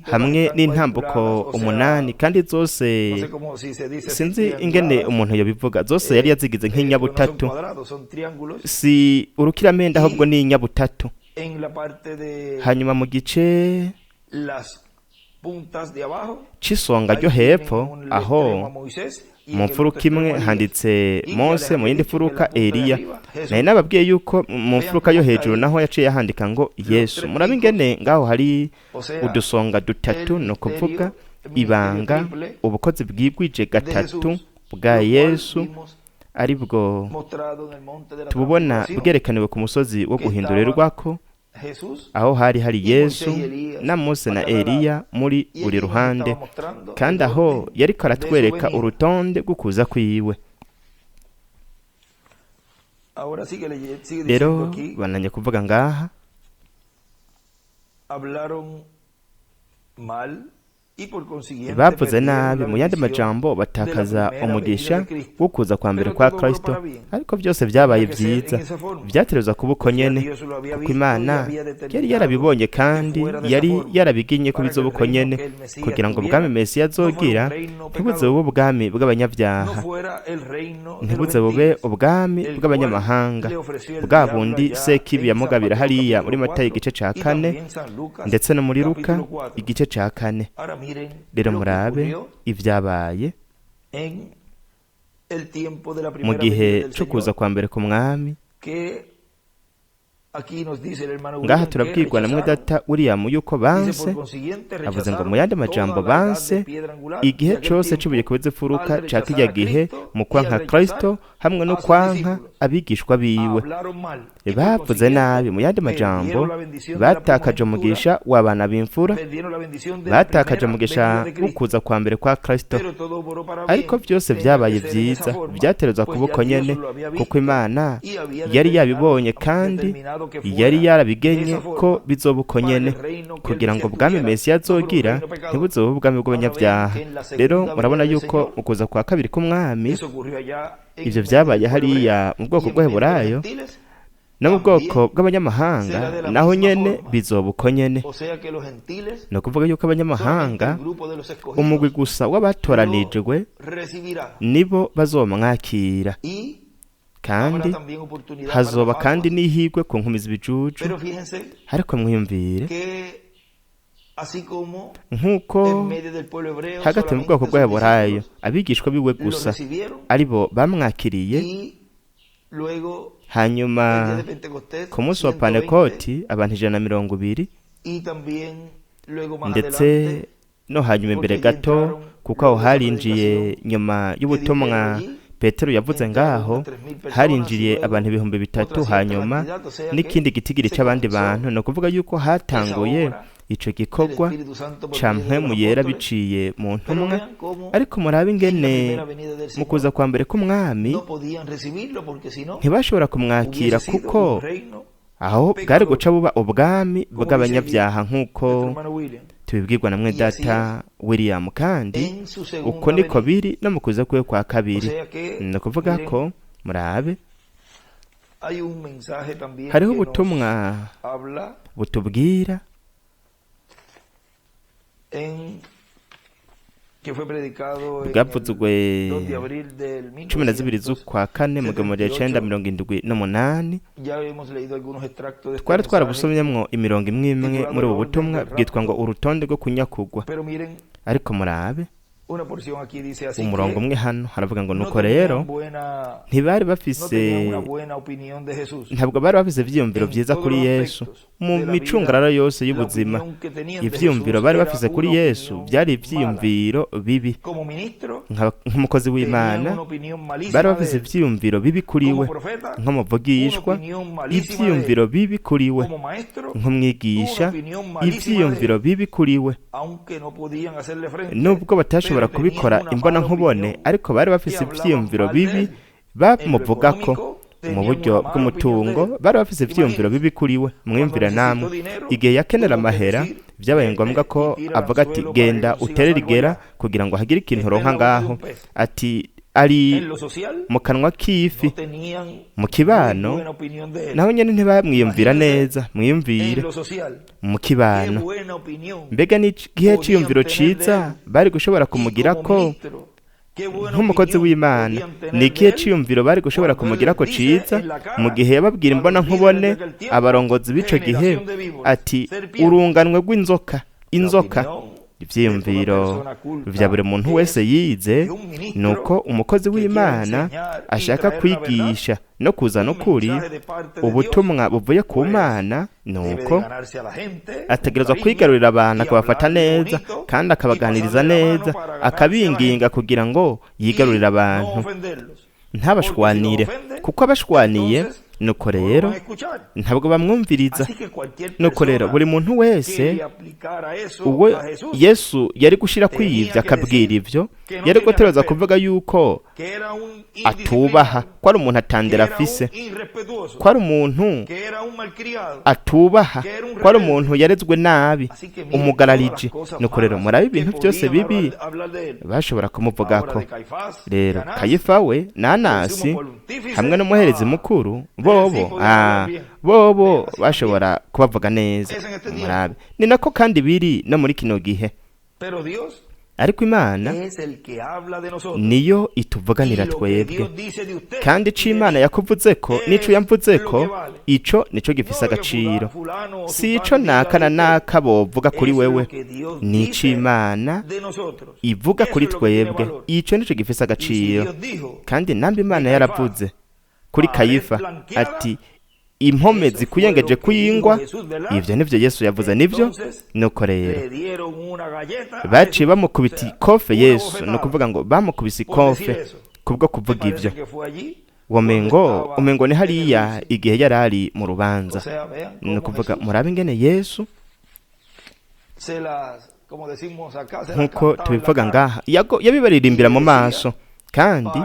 hamwe n'intambuko umunani, kandi zose, sinzi ingene umuntu yabivuga, zose yari yazigize nk'inyabutatu. Si urukiramende, ahubwo ni inyabutatu. Hanyuma mu gice c'isonga ryo hepfo, aho mu mfuruka imwe handitse Mose, mu yindi mfuruka Eliya. Nari nababwiye yuko mu mfuruka yo hejuru naho yaciye ahandika ngo Yesu. Murabe ingene ngaho hari udusonga dutatu, ni ukuvuga ibanga, ubukozi bwigwije gatatu bwa Yesu, aribwo tububona bwerekaniwe ku musozi wo guhindurirwako. Jesús Aho hari hari y Yesu Moisés y Elías na Mose a na cada lado. Eliya muri Y buri allí nos ruhande, estaba mostrando kandi el aho orden yariko de su aratwereka venida. urutonde rw'ukuza kwiwe. Ahora sigue Rero diciendo aquí, bananye kuvuga ngaha, hablaron mal y por consiguiente bavuze perdieron nabi, la mu yandi bendición majambo de la batakaza primera venida umugisha de Cristo. wo kuza kwa mbere Pero kwa todo obró Kristo, para bien. ariko byose byabaye Tenía que ser vyiza, en esa forma. vyategerezwa kuba uko Ya nyene, Dios lo había kuko visto y Imana había yari determinado yarabibonye que kandi fuera de esa yari forma, yarabiginye ko para que bizoba el uko reino nyene, que el Mesías kugira ngo tuviera ubwami Mesiya no fuera azogira un reino ntibuze pecador, bube ubwami bw'abanyabyaha, no fuera el reino de los ntibuze bube gentiles, ubwami el cual bw'abanyamahanga, le ofreció el bwa diablo bundi allá Sekibi en San yamugabira Mateo hariya muri capítulo Matayo 4 igice ca y 4 también San Lucas ndetse no muri Luka capítulo 4. igice ca 4. Ahora miren Rero lo que murabe ocurrió ivyabaye en el tiempo de la mu primera gihe venida del co kuza Señor, kwa mbere ku mwami. que aquí nos dice el hermano Ngaha William que turabwirwa na rechazaron. mwedata William yuko Dice, banse, por consiguiente, avuze ngo rechazaron mu yandi majambo toda la edad de banse piedra angular de igihe aquel cose tiempo c'ibuye kubeze al imfuruka ca rechazar kirya a gihe Cristo mu y al kwanka rechazar Kristo hamwe no a sus kwanka discípulos. abigishwa biwe. Hablaron mal y por Bavuze consiguiente nabi, mu yandi majambo perdieron la bendición de la batakaje primogenitura, umugisha w'abana b'imfura, perdieron la bendición de la batakaje primera umugisha venida de Cristo. w'ukuza kwa mbere kwa Kristo, Pero todo obró para ariko bien, vyose tenía que vyabaye ser en esa vyiza, forma, vyaterezwa pues kuba ya uko Dios nyene, lo había kuko visto Imana y había yari yabibonye kandi determinado que yari fuera de yarabigenye esa ko forma, bizoba uko para que nyene, el reino que el kugira ngo Mesías ubwami tuviera Mesiya no fuera un azogira reino pecador. ntibuzobe ubwami Ahora vean bw'abanyabyaha. que en la Rero segunda murabona venida del yuko Señor, mu kuza kwa kabiri k'umwami eso ocurrió allá en ivyo medio del vyabaye pueblo hebreo hariya mu bwoko y en medio de los bw'Abaheburayo gentiles no mu bwoko también bw'abanyamahanga, será de la naho misma nyene forma. bizoba uko nyene. O sea que los gentiles, Ni ukuvuga yuko solamente abanyamahanga el grupo de los umugwi escogidos, gusa lo w'abatoranijwe recibirá. nibo bazomwakira, Y kandi habrá también oportunidad para hazoba las kandi fatuas. n'ihigwe ku nkumi z'ibijuju. Pero fíjense Ariko mwiyumvire que así como nk'uko en medio del pueblo hebreo hagati mu bwoko solamente sus bw'Abaheburayo discípulos abigishwa biwe lo gusa recibieron aribo bamwakiriye, y luego hanyuma el día de Pentecostés ku munsi wa 120 Pantekoti abantu 120, y también luego más ndetse adelante no hanyuma imbere porque allí gato, entraron kuko aho luego de la harinjiye predicación nyuma que y'ubutumwa dijeron allí, Petero yavuze entraron ngaho, unas 3.000 personas y harinjiriye luego abantu 3000, otra cierta hanyuma cantidad, o sea que n'ikindi gitigiri se c'abandi comenzó bantu. Ni ukuvuga yuko esa hatanguye obra ico del gikorwa Espíritu Santo por ca medio de los mpwemu yera apóstoles. biciye mu Pero ntumwa. vean cómo Ariko murabe en la ingene primera venida del mu kuza Señor kwa mbere k'umwami no podían recibirlo porque si no ntibashobora kumwakira, hubiese sido kuko un reino aho bwari pecador, guca buba ubwami como dice allí bw'abanyabyaha nk'uko nuestro hermano William. tubibwirwa na Y así es mwedata William, kandi en su uko segunda niko venida. biri no mu kuza kwiwe kwa O kabiri. sea que, Ni ukuvuga miren, ko murabe hay un mensaje también hariho que nos ubutumwa habla butubwira en que fue predicado en el bwavuzwe 2 de abril del 12 z'ukwa kane mu gihumbi magana cenda 1978. mirongo indwi n'umunani. Ya hemos leído algunos extractos de este Twari mensaje, twarabusomyemwo imirongo imwe imwe titulado muri El ubu orden butumwa del bwitwa ngo rapto. urutonde rwo kunyakugwa. Pero miren, Ariko murabe una porción aquí dice así umurongo que umwe hano haravuga ngo no nuko rero tenían buena, ntibari no bafise tenían una buena opinión de Jesús. ntabwo bari bafise ivyiyumviro En vyiza todos kuri los Yesu aspectos mu de la vida, micungararo yose la y'ubuzima. opinión que tenían de Ivyiyumviro Jesús bari era bafise kuri una Yesu opinión vyari mala. ivyiyumviro bibi. Como ministro, Nk'umukozi tenían w'Imana una opinión bari malísima de bafise él. ivyiyumviro bibi kuri Como we, profeta, una nk'umuvugishwa opinión malísima de él. ivyiyumviro bibi kuri we, Como maestro, nk'umwigisha una opinión malísima de ivyiyumviro él. bibi kuri we. Aunque no podían hacerle frente, Nubwo batashobora pero tenían kubikora una imbona mala nkubone, opinión ariko bari y bafise hablaban ivyiyumviro mal de bibi él. En lo bamuvugako. económico, Mu tenían buryo una mala opinión de bw'umutungo él. bari bafise ivyiyumviro Imagínense, bibi kuri we. cuando Mwiyumvire necesitó namwe dinero, igihe yakenera tuvo que amahera decir, vyabaye ngombwa vete ko y tira el avuga ati anzuelo para que genda consigas utere algo rigera allá. kugira ngo hagire ikintu Está en uronka la boca de ngaho, un pez. ati ari En lo social, mu kanwa k'ifi. no tenían Mu muy kibano buena opinión de él. naho nyene ntibamwiyumvira Imagínense, neza. Mwiyumvire en lo social, mu qué kibano, buena opinión mbega ni igihe podían c'iyumviro tener de ciza él. bari gushobora Y como kumugirako ministro, qué buena nk'umukozi opinión w'Imana? podían Ni tener de ikihe él ciyumviro bari gushobora cuando él kumugira les ko dice ciza en la mu cara gihe yababwira a imbona los líderes de nkubone aquel tiempo, abarongozi b'ico gihe generación de víboras, ati serpientes? urunganwe rw'inzoka, La inzoka. opinión de toda Ivyiyumviro persona vya buri culta muntu es wese yize que un ni uko ministro umukozi que quiere w'Imana enseñar y ashaka traer la verdad, kwigisha no kuzana un ukuri, mensaje de parte de Dios, ubutumwa buvuye ku pues Mana, ni debe de uko ganarse a la gente con ategerezwa cariño kwigarurira abantu y akabafata hablarle neza bonito kandi y akabaganiriza pasarle la mano neza para ganarse a la gente akabinginga kugira ngo yigarurire y no abantu ofenderlos. Porque si los ntabashwanire, ofende, kuko abashwaniye entonces Nuko rero ntabwo bamwumviriza. Nuko rero buri muntu wese uwo Yesu yari gushira kwiyivya akabwira ivyo, yari gutegerezwa kuvuga yuko atubaha, ko ari umuntu atandera afise, ko ari umuntu atubaha, ko ari umuntu yarezwe nabi, umugarariji. Nuko rero murabe ibintu byose bibi bashobora kumuvugako. Rero Kayifa we na Anasi hamwe n'umuherezi mukuru bobo bobo bashobora kubavuga neza. Murabe ni nako kandi biri no muri kino gihe. Ariko Imana niyo ituvuganira twebwe, kandi ico Imana yakuvuze ko n'ico yamvuze ko, ico nico gifise agaciro. Si ico naka na naka bovuga kuri wewe, nico Imana ivuga kuri twebwe, ico nico gifise agaciro. Kandi nambe Imana yaravuze kuri Kayifa ati impome zikuyengeje kuyingwa, ivyo nivyo Yesu yavuze, nivyo. Nuko rero baciye bamukubita ikofe Yesu, ni ukuvuga ngo bamukubise ikofe kubwo kuvuga ivyo. Womengo umengo ni hariya igihe yari ari mu rubanza. Ni ukuvuga murabe ingene Yesu, nkuko tubivuga ngaha, yabibaririmbira mu maso, kandi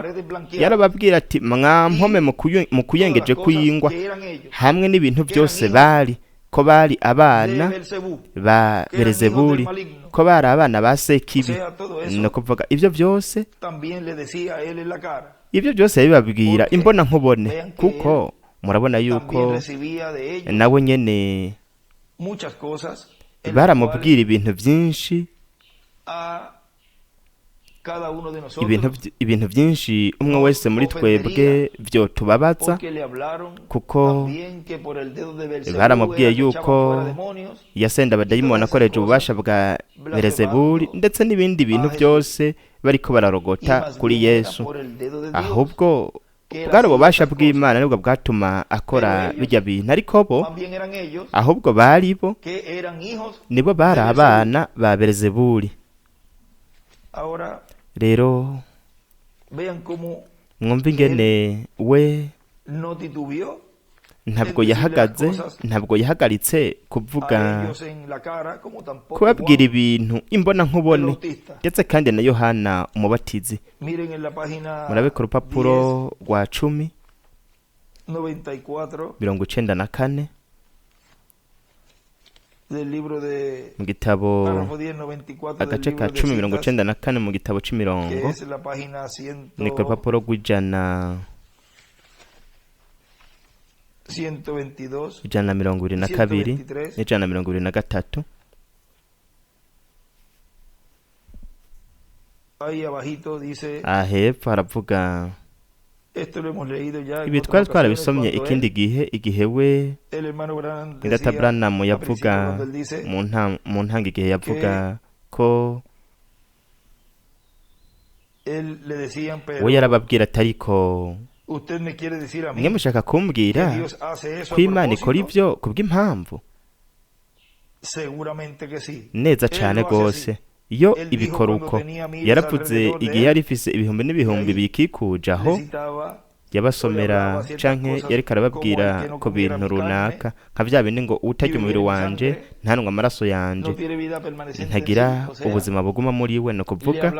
yarababwira ati mwampome mukuyengeje kuyingwa, hamwe n'ibintu byose bari, ko bari abana ba Belezebuli, ko bari abana ba Sekibi. Ni ukuvuga ivyo byose, ivyo byose yabibabwira imbona nkubone, kuko murabona yuko nawe nyene baramubwira ibintu byinshi, ibintu byinshi umwe wese muri twebwe byo tubabaza, kuko baramubwiye yuko yasenda abadayimoni akoresheje ububasha bwa Belezebuli, ndetse n'ibindi bintu byose bariko bararogota kuri Yesu. Ahubwo bwari ububasha bw'Imana nibwo bwatuma akora bijya bintu, ariko bo ahubwo bari bo nibo bari abana ba Belezebuli. Rero mwumva ingene we ntabwo yahagaze, ntabwo yahagaritse kuvuga, kubabwira ibintu imbona nkubone, ndetse kandi na Yohana umubatizi. Murabe ku rupapuro rwa 10 94 mu gitabo agace ka 10 94 mu gitabo c'imirongo, ni ku rupapuro rw'ijana 122 n'123. Ahepfo haravuga ibi twari twarabisomye ikindi gihe, igihe we Data Branham yavuga mu ntanga, igihe yavuga ko we yarababwira atariko mwe mushaka kumbwira ko Imana ikora ivyo kubw'impamvu? Neza cane gose iyo ibikora uko. Yaravuze igihe yari ifise ibihumbi n'ibihumbi bikikuje aho yabasomera canke yariko arababwira ku bintu runaka, nka vya bindi ngo utarya umubiri wanje ntanwe amaraso yanje ntagira ubuzima buguma muri we. Ni ukuvuga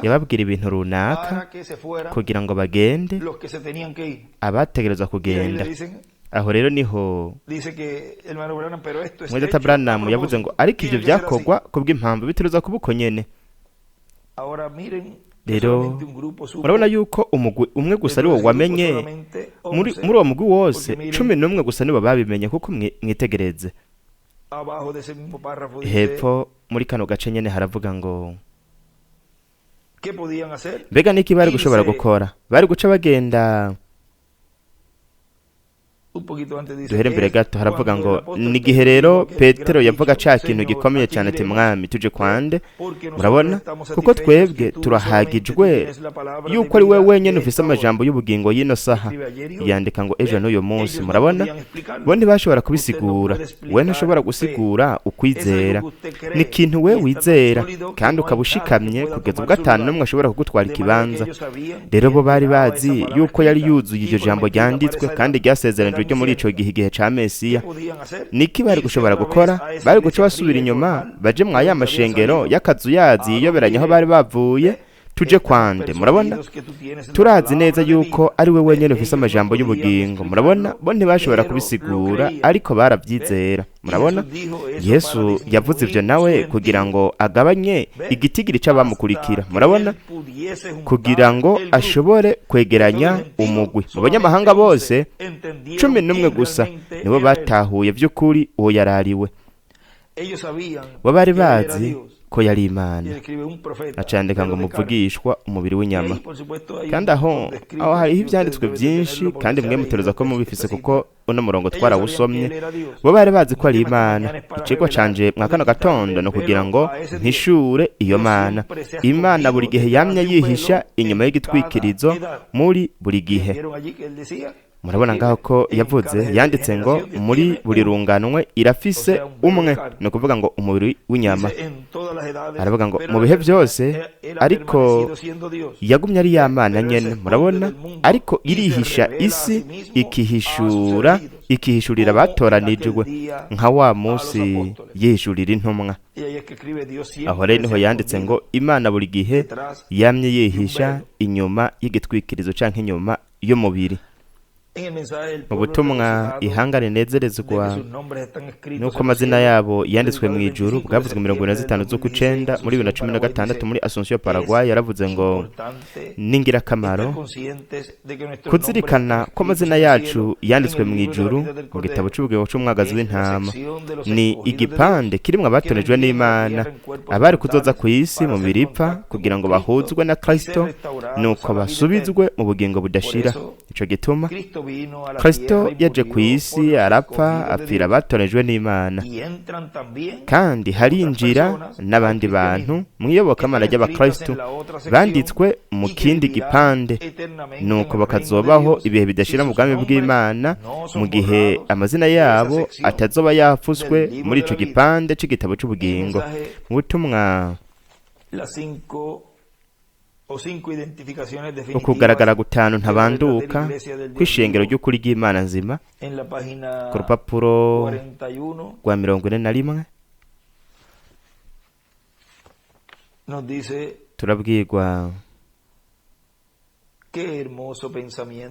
yababwira ibintu runaka kugira ngo bagende abategerezwa kugenda. Aho rero niho Mwene Data Branham yavuze ngo ariko ivyo vyakorwa kubw'impamvu, bitegerezwa kuba uko nyene. Rero murabona yuko umugwi umwe gusa ariwo wamenye, muri uwo mugwi wose 11 gusa nibo babimenye, kuko mwitegereze hepfo muri kano gace nyene haravuga ngo mbega niki bari gushobora gukora? Bari guca bagenda Duhere imbere gato, haravuga ngo ni igihe rero Petero yavuga ca kintu gikomeye cyane ati: "Mwami, tuje kwande?" Murabona, kuko twebwe turahagijwe yuko ari we wenyine ufise amajambo y'ubugingo y'ino saha. Yandika ngo ejo n'uyu munsi. Murabona, bo ntibashobora kubisigura. We ntushobora gusigura ukwizera. Ni ikintu we wizera kandi ukaba ushikamye kugeza ubwo atanu n'umwe ashobora kugutwara ikibanza. Rero bo bari bazi yuko yari yuzuye iryo jambo ryanditswe kandi ryasezeranijwe ryo muri ico gihe, igihe ca Mesiya. Niki bari gushobora gukora? Bari guca basubira inyuma baje mwa ya mashengero y'akazuyazi yiyoberanya aho bari bavuye? Tuje kwande? Murabona, turazi neza yuko ari we wenyine ufise amajambo y'ubugingo. Murabona, bo ntibashobora kubisigura, ariko barabyizera. Murabona, Yesu yavuze ibyo nawe kugira ngo agabanye igitigiri c'abamukurikira. Murabona, kugira ngo ashobore kwegeranya umugwi mu banyamahanga bose. 11 gusa nibo batahuye by'ukuri uwo yarariwe. Bo bari bazi ko yari Imana. Acandika ngo muvugishwa umubiri w'inyama. Kandi aho hariho ibyanditswe byinshi, kandi mwe mutereza ko mubifise, kuko uno murongo twarawusomye. Bo bari bazi ko ari Imana. Icigwa canje mwa kano gatondo no kugira ngo mpishure iyo Mana. Imana buri gihe yamye yihisha inyuma y'igitwikirizo muri buri gihe. Murabona ngaho ko yavuze, yanditse ngo muri buri runganwe irafise umwe, ni ukuvuga ngo umubiri w'inyama. Aravuga ngo mu bihe byose, ariko yagumye ari ya Mana nyene. Murabona, ariko irihisha isi, ikihishura, ikihishurira abatoranijwe nka wa munsi yihishurira intumwa. Aho rero niho yanditse ngo Imana buri gihe yamye yihisha inyuma y'igitwikirizo canke inyuma y'umubiri. Mu butumwa ihanga rinezerezwa nuko amazina yabo yanditswe mu ijuru, bwavuzwe 45 z'ukwicenda muri 2016 muri Asunción, Paraguay, yaravuze ngo n'ingirakamaro kuzirikana ko amazina yacu yanditswe mu ijuru mu gitabo c'ubugingo c'umwagazi w'intama. Ni igipande kirimwo abatonejwe n'Imana, abari kuzoza ku isi mu miripfa kugira ngo bahuzwe na Kristo, nuko basubizwe mu bugingo budashira. Ico gituma Kristo yaje ku isi, arapfa, apfira abatorejwe n'Imana. Kandi harinjira n'abandi bantu mu iyobokamana ry'abakristo banditswe mu kindi gipande, nuko bakazobaho ibihe bidashira mu bwami bw'Imana, mu gihe amazina yabo atazoba yapfuswe muri ico gipande c'igitabo c'ubugingo. Mu butumwa ukugaragara gutanu ntabanduka kw'ishengero ry'ukuri ry'Imana nzima, ku rupapuro rwa 41, turabwirwa: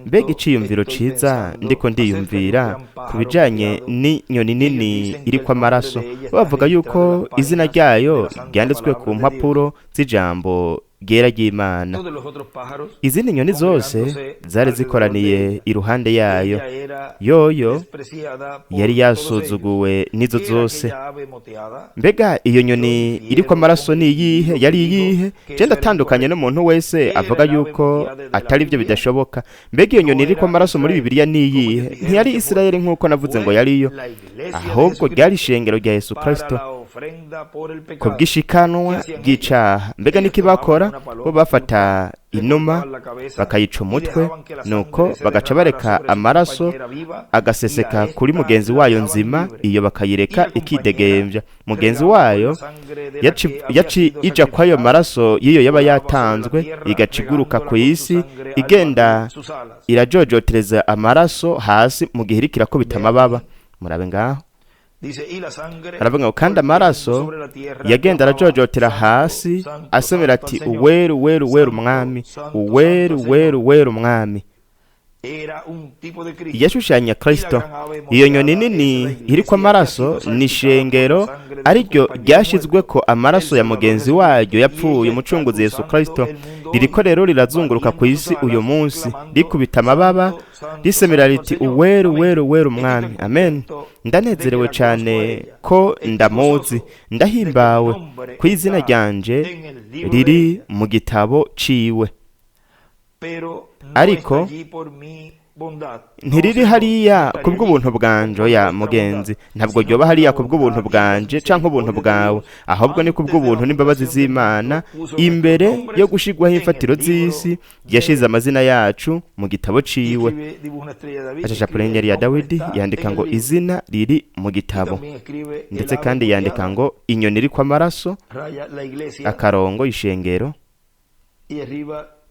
mbega iciyumviro ciza ndiko ndiyumvira ku bijanye n'inyoni nini iriko amaraso! Bavuga yuko izina ryayo ryanditswe ku mpapuro z'ijambo ryera ry'Imana. Izindi nyoni zose zari zikoraniye iruhande yayo, yoyo yari yasuzuguwe n'izo zose. Mbega iyo nyoni iriko amaraso ni iyihe? Yari iyihe? Je ndatandukanye n'umuntu wese avuga yuko atari byo, bidashoboka. Mbega iyo nyoni iriko amaraso muri Bibiliya ni iyihe? Ntiyari Isirayeli nk'uko navuze ngo yariyo, ahubwo ryari ishengero rya Yesu Kristo kubw'ishikanwa ry'icaha. Mbega niki bakora? Bo bafata inuma bakayica umutwe, nuko bagaca bareka amaraso agaseseka kuri mugenzi wayo nzima, iyo bakayireka ikidegembya. Mugenzi wayo yaci ija kw'ayo maraso y'iyo yaba yatanzwe, igaca iguruka ku isi, igenda irajojotereza amaraso hasi mu gihe iriko irakubita amababa. Murabe ngaho, aravuga ngo kandi amaraso yagenda arajojotera hasi, asomera ati: "Uweru, uweru, uweru umwami, uweru, uweru, uweru umwami." Yashushanya Kristo. Iyo nyoni nini iriko amaraso ni ishengero, ariryo ryashizwe ko amaraso ya mugenzi waryo yapfuye, umucunguzi Yesu Kristo. Ririko rero rirazunguruka ku isi uyu munsi, rikubita amababa, risemera riti: "Uweru, uweru, uweru umwami." Amen. Ndanezerewe cyane ko ndamuzi, ndahimbawe ku izina ryanje riri mu gitabo ciwe, ariko Ntiriri hariya kubw'ubuntu bwanje, oya mugenzi, ntabwo ryoba hariya kubw'ubuntu bwanje canke ubuntu bwawe, ahubwo ni kubw'ubuntu n'imbabazi z'Imana. Imbere yo gushirwaho imfatiro z'isi, yashize amazina yacu mu gitabo ciwe. Acacapura inyenyeri ya Dawidi, yandika ngo izina riri mu gitabo. Ndetse kandi yandika ngo inyoni iriko amaraso, akarongo, ishengero,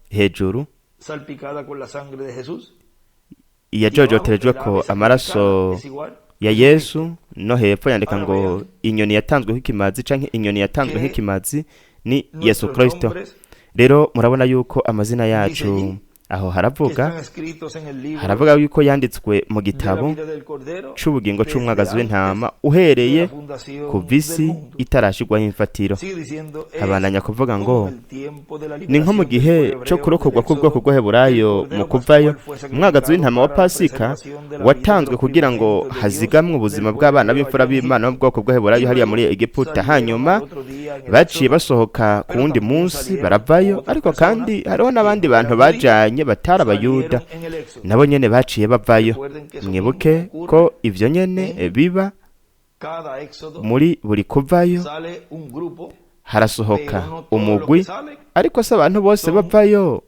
hejuru yajojoterejwe ko amaraso ya Yesu. No hepfo yandika ngo inyoni yatanzwe nk'ikimazi, canke inyoni yatanzwe nk'ikimazi ni Yesu Kristo. Rero murabona yuko amazina yacu aho haravuga yuko yanditswe mu gitabo c'ubugingo c'umwagazi w'intama uhereye ku isi itarashirwaho imfatiro. Habandanya kuvuga ngo ni nko mu gihe co kurokorwa k'ubwoko bw'Heburayo mu kuvayo, umwagazi w'intama wa Pasika watanzwe kugira ngo hazigamwe ubuzima bw'abana b'imfura b'Imana b'ubwoko bw'Heburayo hariya muri Egiputa. Hanyuma baciye basohoka ku wundi munsi baravayo, ariko kandi hariho n'abandi bantu bajanye batari Abayuda, nabo nyene baciye bavayo. Mwibuke ko ivyo nyene biba muri buri kuvayo, harasohoka umugwi, ariko se abantu bose bavayo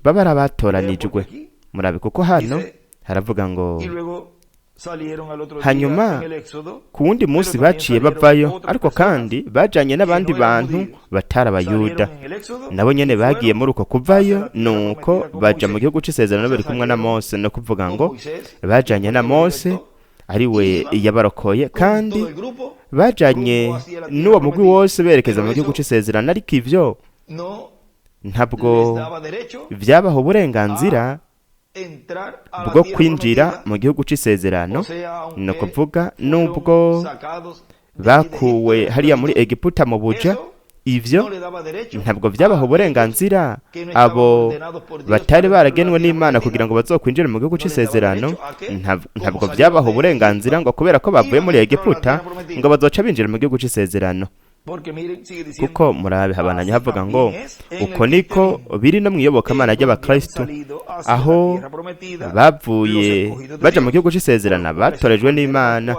baba ari abatoranijwe? Murabe, kuko hano haravuga ngo hanyuma ku wundi munsi baciye bavayo, ariko kandi bajanye n'abandi bantu batari Abayuda, nabo nyene bagiye muri uko kuvayo, nuko baja mu gihugu c'isezerano bari kumwe na Mose. No kuvuga ngo bajanye na Mose, ariwe yabarokoye, kandi bajanye n'uwo mugwi wose berekeza mu gihugu c'isezerano. Ariko ivyo ntabwo vyabaha uburenganzira bwo kwinjira mu gihugu c'isezerano. Ni ukuvuga, nubwo bakuwe hariya muri Egiputa mu buja, ivyo ntabwo vyabaha uburenganzira abo batari baragenwe n'Imana kugira ngo bazokwinjire mu gihugu c'isezerano. Ntabwo vyabaha uburenganzira ngo kubera ko bavuye muri Egiputa ngo bazoca binjira mu gihugu c'isezerano. Kuko murabe, habananye havuga ngo uko niko biri no mwiyobokamana ry'abakristo, aho bavuye baja mu gihugu c'isezerano batorejwe n'Imana.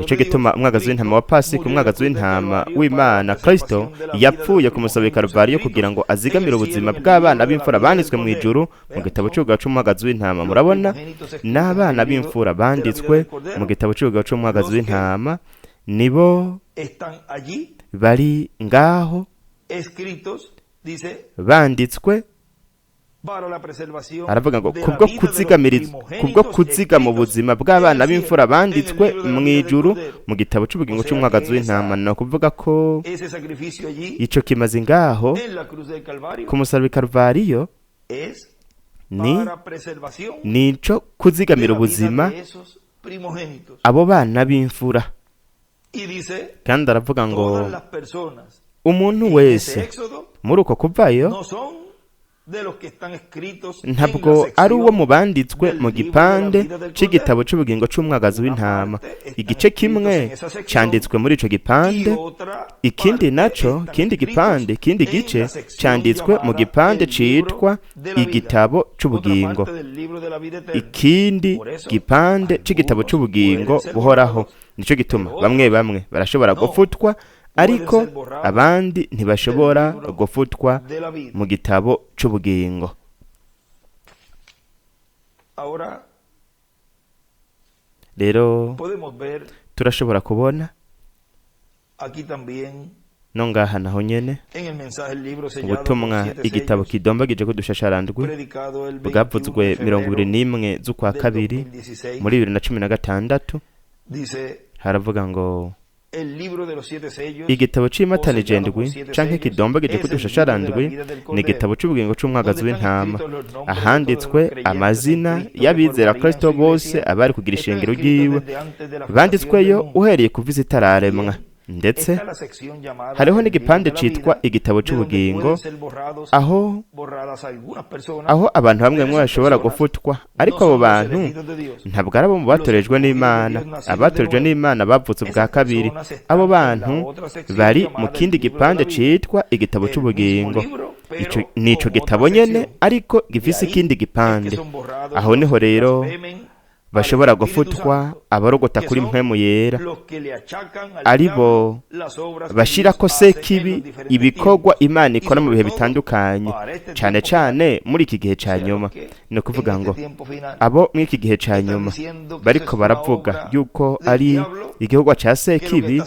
Nico gituma umwagazi w'intama wa Pasika, umwagazi w'intama w'Imana Kristo, yapfuye ku musaraba i Karuvariyo kugira ngo azigamire ubuzima bw'abana b'imfura banditswe mu ijuru mu gitabo c'ubugabo c'umwagazi w'intama. Murabona, n'abana b'imfura banditswe mu gitabo c'ubugabo c'umwagazi w'intama nibo bari ngaho banditswe. Aravuga ngo kubwo kuzigama ubuzima bw'abana b'imfura banditswe mu ijuru mu gitabo c'ubugingo c'umwagazi w'intama. Ni ukuvuga ko ico kimaze ngaho ku musaraba i Karuvariyo ni ico kuzigamira ubuzima abo bana b'imfura. Kandi aravuga ngo umuntu wese muri uko kuvayo ntabwo ari uwo mu banditswe mu gipande c'igitabo c'ubugingo c'umwagazi w'intama. Igice kimwe canditswe muri ico gipande, ikindi naco, kindi gipande, ikindi gice canditswe mu gipande citwa igitabo c'ubugingo, ikindi gipande c'igitabo c'ubugingo buhoraho. Nico gituma bamwe bamwe barashobora gufutwa, ariko abandi ntibashobora gufutwa mu gitabo c'ubugingo. Rero turashobora kubona no ngaha naho nyene ubutumwa igitabo kidombagije ko dushasharandwi bwavuzwe 21 z'ukwa kabiri muri 2016. Haravuga ngo igitabo c'imatanije ndwi canke kidombagije ko dushasharandwi ni igitabo c'ubugingo c'umwagazi w'intama, ahanditswe amazina y'abizera Kristo bose abari kugira ishengero ryiwe, banditsweyo uhereye kuva isi itararemwa. Ndetse hariho n'igipande citwa igitabo c'ubugingo, aho abantu bamwe bamwe bashobora gufutwa, ariko abo bantu ntabwo ari abo mu batorejwe n'Imana. Abatorejwe n'Imana bavutse ubwa kabiri, abo bantu bari mu kindi gipande citwa igitabo c'ubugingo. Nico gitabo nyene ariko gifise ikindi gipande. Aho niho rero bashobora gufutwa abarogota kuri mpwemu yera, aribo bashirako sekibi ibikorwa Imana ikora mu bihe bitandukanye, cane cane muri iki gihe ca nyuma. Ni ukuvuga ngo abo muri iki gihe ca nyuma bariko baravuga yuko ari igikorwa ca sekibi,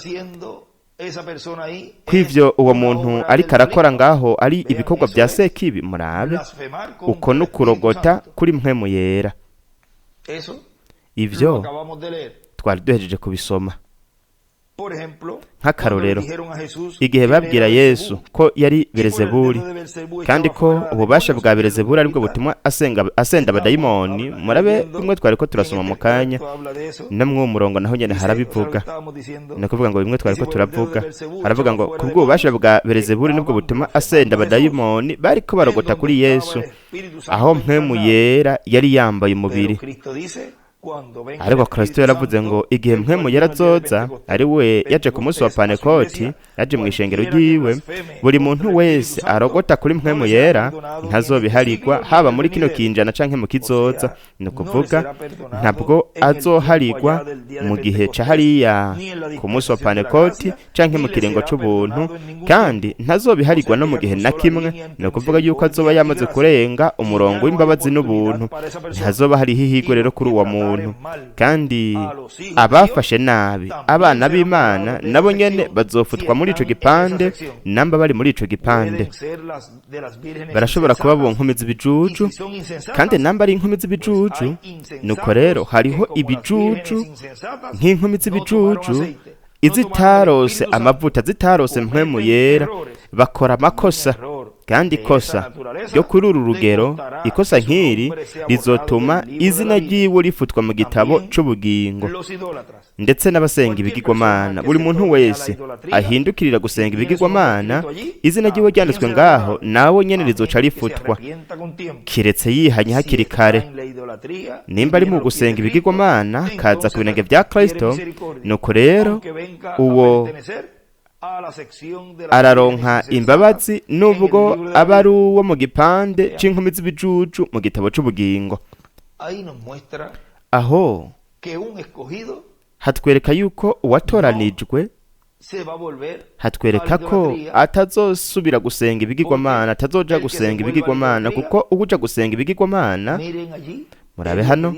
kw'ivyo uwo muntu ariko arakora ngaho ari ibikorwa vya sekibi. Murabe, uko n'ukurogota kuri mpwemu yera. Ivyo twari duhejeje kubisoma. Nk'akarorero, igihe babwira Yesu ko yari Berezebuli, kandi ko ububasha bwa Berezebuli aribwo butuma asenda abadayimoni, murabe bimwe twari ko turasoma mu kanya, no mw'uwo murongo naho nyene harabivuga. Ni ukuvuga ngo bimwe twari ko turavuga, haravuga ngo kubw'ububasha bwa Berezebuli nibwo butuma asenda abadayimoni, bariko barogota kuri Yesu, aho mpwemu yera yari yambaye umubiri. Ariko Kristo yaravuze ngo igihe mpwemu yera azoza, ari we yaje ku munsi wa Pantekoti, yaje mu ishengero ryiwe, buri muntu wese arogota kuri mpwemu yera ntazobiharigwa, haba muri kino kinjana canke mu kizoza. Ni ukuvuga ntabwo azoharigwa mu gihe ca hariya ku munsi wa Pantekoti canke mu kiringo c'ubuntu, kandi ntazobiharigwa no mu gihe na kimwe. Ni ukuvuga yuko azoba yamaze kurenga umurongo w'imbabazi n'ubuntu, ntihazoba hariho ihigwe rero kuri uwo muntu. Kandi abafashe nabi abana b'Imana nabo nyene bazofutwa muri ico gipande, namba bari muri ico gipande barashobora kuba bo nkumi z'ibijuju, kandi namba ari inkumi z'ibijuju, nuko rero hariho ibijuju nk'inkumi z'ibijuju izitarose amavuta, zitarose mpwemu yera, bakora amakosa. Kandi ikosa ryo kuri uru rugero, ikosa nk'iri rizotuma izina ryiwe rifutwa mu gitabo c'ubugingo. Ndetse n'abasenga ibigirwamana, buri muntu wese ahindukirira gusenga ibigirwamana, izina ryiwe ryanditswe ngaho, nawe nyene rizoca rifutwa, kiretse yihanye hakiri kare. Nimba ari mu gusenga ibigirwamana kaza ku birenge vya Kristo, nuko rero uwo araronka imbabazi, nubwo aba ari uwo mu gipande c'inkumi z'ibijuju mu gitabo c'ubugingo. Aho hatwereka yuko uwatoranijwe, hatwereka ko atazosubira gusenga ibigirwamana, atazoja gusenga ibigirwamana, kuko uja gusenga ibigirwamana, murabe hano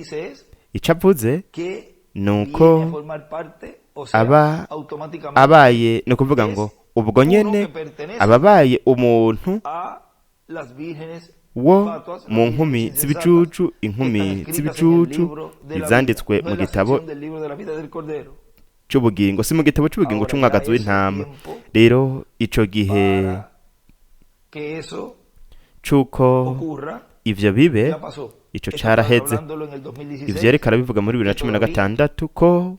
ico avuze nuko aba abaye, ni ukuvuga ngo ubwo nyene ababaye umuntu wo mu nkumi z'ibicucu, inkumi z'ibicucu izanditswe mu gitabo c'ubugingo, si mu gitabo c'ubugingo c'umwagazi w'intama. Rero ico gihe c'uko ivyo bibe, ico caraheze. Ivyo yariko arabivuga muri 2016 ko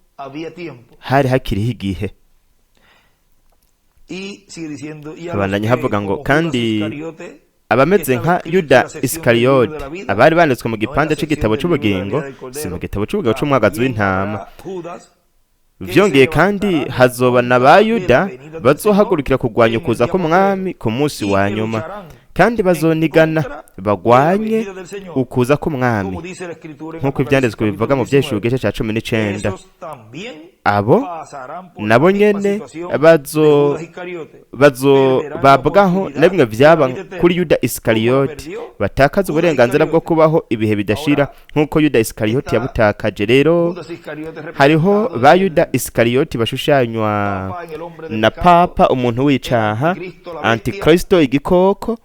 hari hakiriho igihe. Abandanya havuga ngo kandi abameze nka Yuda Isikariyoti, abari banditswe mu gipande c'igitabo c'ubugingo, si mu gitabo c'ubugingo c'umwagazi w'intama. Vyongeye kandi hazoba na ba Yuda bazohagurukira kurwanya ukuza k'umwami ku munsi wa nyuma, kandi bazonigana bagwanye ukuza k'umwami, nk'uko ivyanditswe bivuga mu Vyeshuwa igice ca 19. Abo nabo nyene bazobabwaho na bimwe vyaba kuri Yuda Isikariyoti, batakaza uburenganzira bwo kubaho ibihe bidashira nk'uko Yuda Isikariyoti yabutakaje. Rero hariho ba Yuda Isikariyoti bashushanywa na Papa, umuntu w'icaha, Antikristo, igikoko.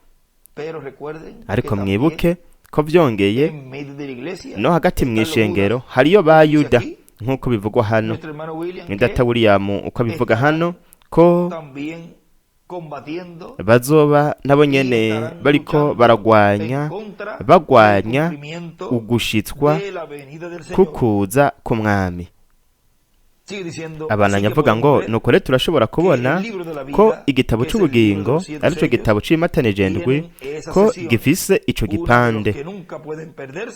Ariko mwibuke ko vyongeye no hagati mw'ishengero hariyo ba Yuda, nk'uko bivugwa hano. Ni data William uko abivuga hano, ko bazoba nabo nyene bariko baragwanya, bagwanya ugushitswa kukuza k'umwami. Abandanya avuga ngo nuko rero turashobora kubona ko igitabo cy'ubugingo aricyo gitabo cy'imatanije ndwi, ko gifise ico gipande,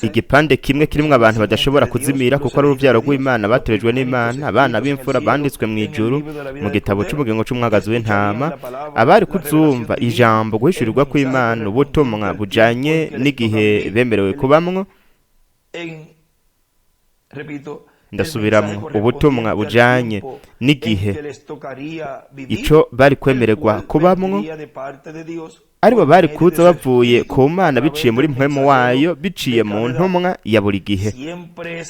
igipande kimwe kirimwo abantu badashobora kuzimira, kuko ari uruvyaro rw'Imana, batorejwe n'Imana, abana b'imfura banditswe mu ijuru mu gitabo cy'ubugingo c'umwagazi w'intama, abari kuzumva ijambo, guhishurirwa kw'Imana, ubutumwa bujanye n'igihe bemerewe kubamwo. Ndasubiramwo, ubutumwa bujanye n'igihe ico bari kwemererwa kubamwo, aribo bari kuza bavuye ku Mana biciye muri mpwemu wayo, biciye mu ntumwa ya buri gihe.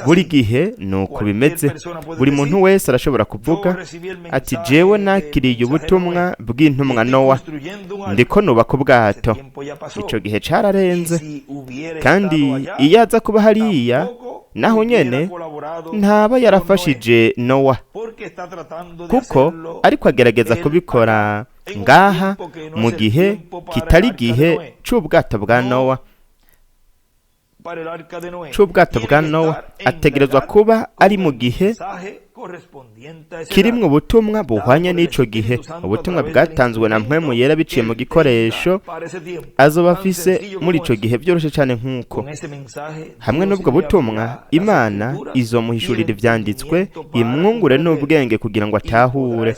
Buri gihe ni uko bimeze. Buri muntu wese arashobora kuvuga ati: "Jewe nakiriye ubutumwa bw'intumwa Nowa, ndiko nubaka ubwato. Ico gihe cararenze." Kandi iyo aza kuba hariya naho nyene, ntaba yarafashije Nowa, kuko ariko agerageza kubikora ngaha mu gihe kitari igihe c'ubwato bwa Nowa, c'ubwato bwa Nowa. Ategerezwa kuba ari mu gihe kirimwo ubutumwa buhwanye n'ico gihe, ubutumwa bwatanzwe na Mpwemu Yera biciye mu gikoresho azoba afise muri ico gihe. Byoroshe cyane nk'uko. Hamwe n'ubwo butumwa, Imana izomuhishurira ivyanditswe, imwungure n'ubwenge kugira ngo atahure,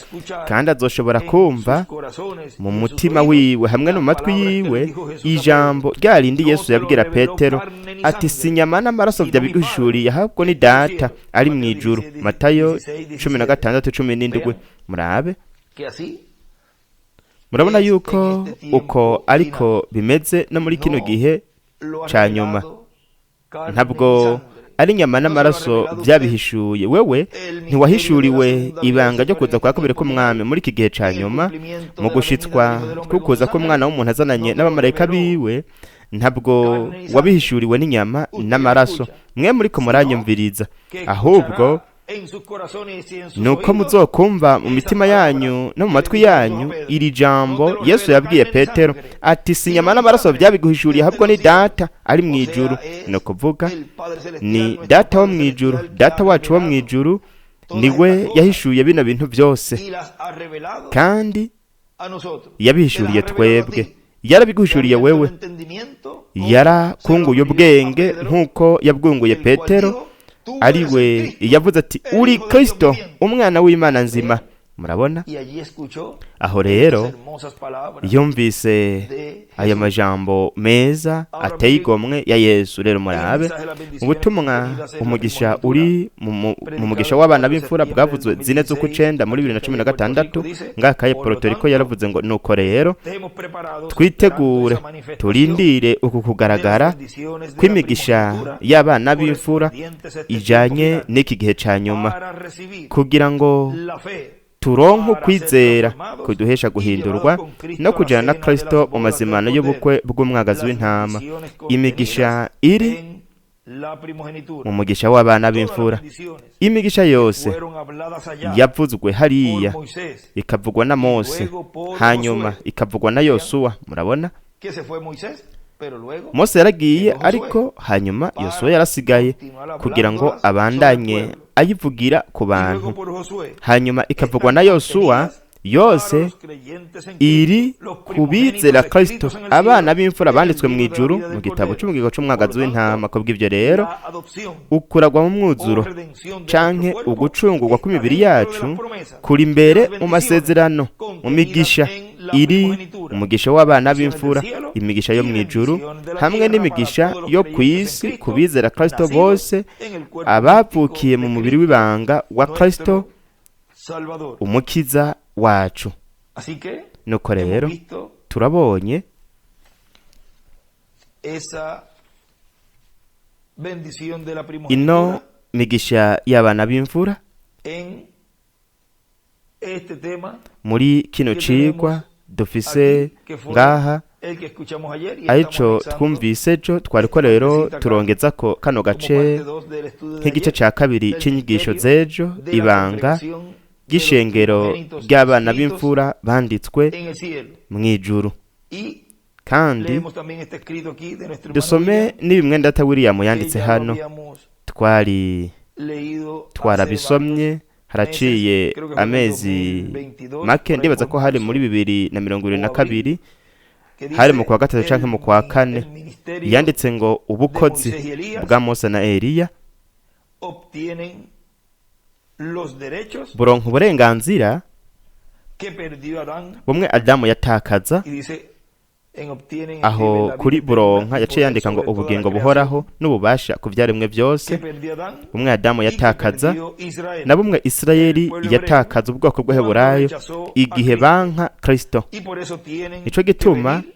kandi azoshobora kumva mu mutima wiwe hamwe no mu matwi yiwe ijambo rya rindi Yesu yabwira Petero ati: "Si inyama n'amaraso vyabiguhishuriye, ahubwo ni Data ari mu ijuru." Matayo 16:17. Murabe, murabona yuko uko ariko bimeze no muri kino gihe ca nyuma. Ntabwo ari inyama n'amaraso byabihishuye. Wewe ntiwahishuriwe ibanga ryo kuza kwa kabiri k'Umwami muri iki gihe ca nyuma, mu gushitswa kukuza k'Umwana w'umuntu azananye n'abamarayika biwe. Ntabwo wabihishuriwe n'inyama n'amaraso, mwe muriko muranyumviriza, ahubwo nuko muzokumva mu mitima yanyu no mu matwi yanyu iri jambo Yesu yabwiye Petero ati: "Si inyama n'amaraso byabiguhishuriye, ahubwo ni Data ari mu ijuru." Ni ukuvuga ni Data wo mu ijuru, Data wacu wo mu ijuru, niwe yahishuye bino bintu byose, kandi yabihishuriye twebwe. Yarabiguhishuriye wewe, yarakunguye ubwenge nk'uko yabwunguye Petero, ari we yavuze ati: "Uri Kristo, Umwana w'Imana nzima." Murabona aho rero yumvise ayo majambo meza ateye igomwe ya Yesu. Rero murabe ubutumwa, umugisha uri mu mugisha w'abana b'imfura, bwavuzwe 4/9 muri 2016 ngakaye Puerto Rico. Yaravuze ngo: "Nuko rero twitegure, turindire uku kugaragara kw'imigisha y'abana b'imfura ijanye n'iki gihe ca nyuma, kugira ngo turonke ukwizera kuduhesha guhindurwa no kujana na Kristo mu mazimano y'ubukwe bw'umwagazi w'intama." Imigisha iri mu mugisha w'abana b'imfura, imigisha yose yavuzwe hariya, ikavugwa na Mose, hanyuma ikavugwa na Yosuwa. Murabona, Mose yaragiye, ariko hanyuma Yosuwa yarasigaye kugira ngo abandanye ayivugira ku bantu, hanyuma ikavugwa na Yosuwa. Yose iri ku bizera Kristo, abana b'imfura banditswe mu ijuru mu gitabo cy'umugigo c'umwagazi w'intama. Kubw'ibyo rero, ukuragwa mu mwuzuro canke ugucungurwa kw'imibiri yacu kuri imbere mu masezerano, mu migisha iri umugisha w'abana b'imfura, imigisha yo mu ijuru hamwe n'imigisha yo ku isi ku bizera Kristo bose, abavukiye mu mubiri w'ibanga wa Kristo Umukiza wacu. Nuko rero turabonye ino migisha y'abana b'imfura muri kino cigwa dufise ngaha, arico twumvise ejo. Twariko rero turongeza ko kano gace nk'igice ca kabiri c'inyigisho z'ejo, ibanga ry'ishengero ry'abana b'imfura banditswe mu ijuru. Kandi dusome n'ibimwe Ndata William yanditse hano, twari twarabisomye Haraciye creo que fue en el amezi 2022, make, por ahí ndibaza por ko hari marzo muri bibiri na mirongo ibiri o na abril, kabiri, que hari mu dice kwa gatatu canke el, mu kwa kane, el ministerio yanditse ngo de ubukozi Moisés y Elías bwa Mose na Eliya obtienen los derechos buronka uburenganzira que perdió Adán bumwe Adamu yatakaza. y dice en obtienen, escribe Aho la vida kuri eterna buronka y yaciye poder yandika ngo sobre toda la ubugingo creación buhoraho n'ububasha ku vyaremwe vyose que perdió Adán bumwe Adamu y que yatakaza perdió Israel, na bumwe el Isirayeli pueblo hebreo, yatakaza, ubwoko cuando bw'Abaheburayo, rechazó a igihe Cristo. banka Kristo. Y por eso tienen Nico que gituma venir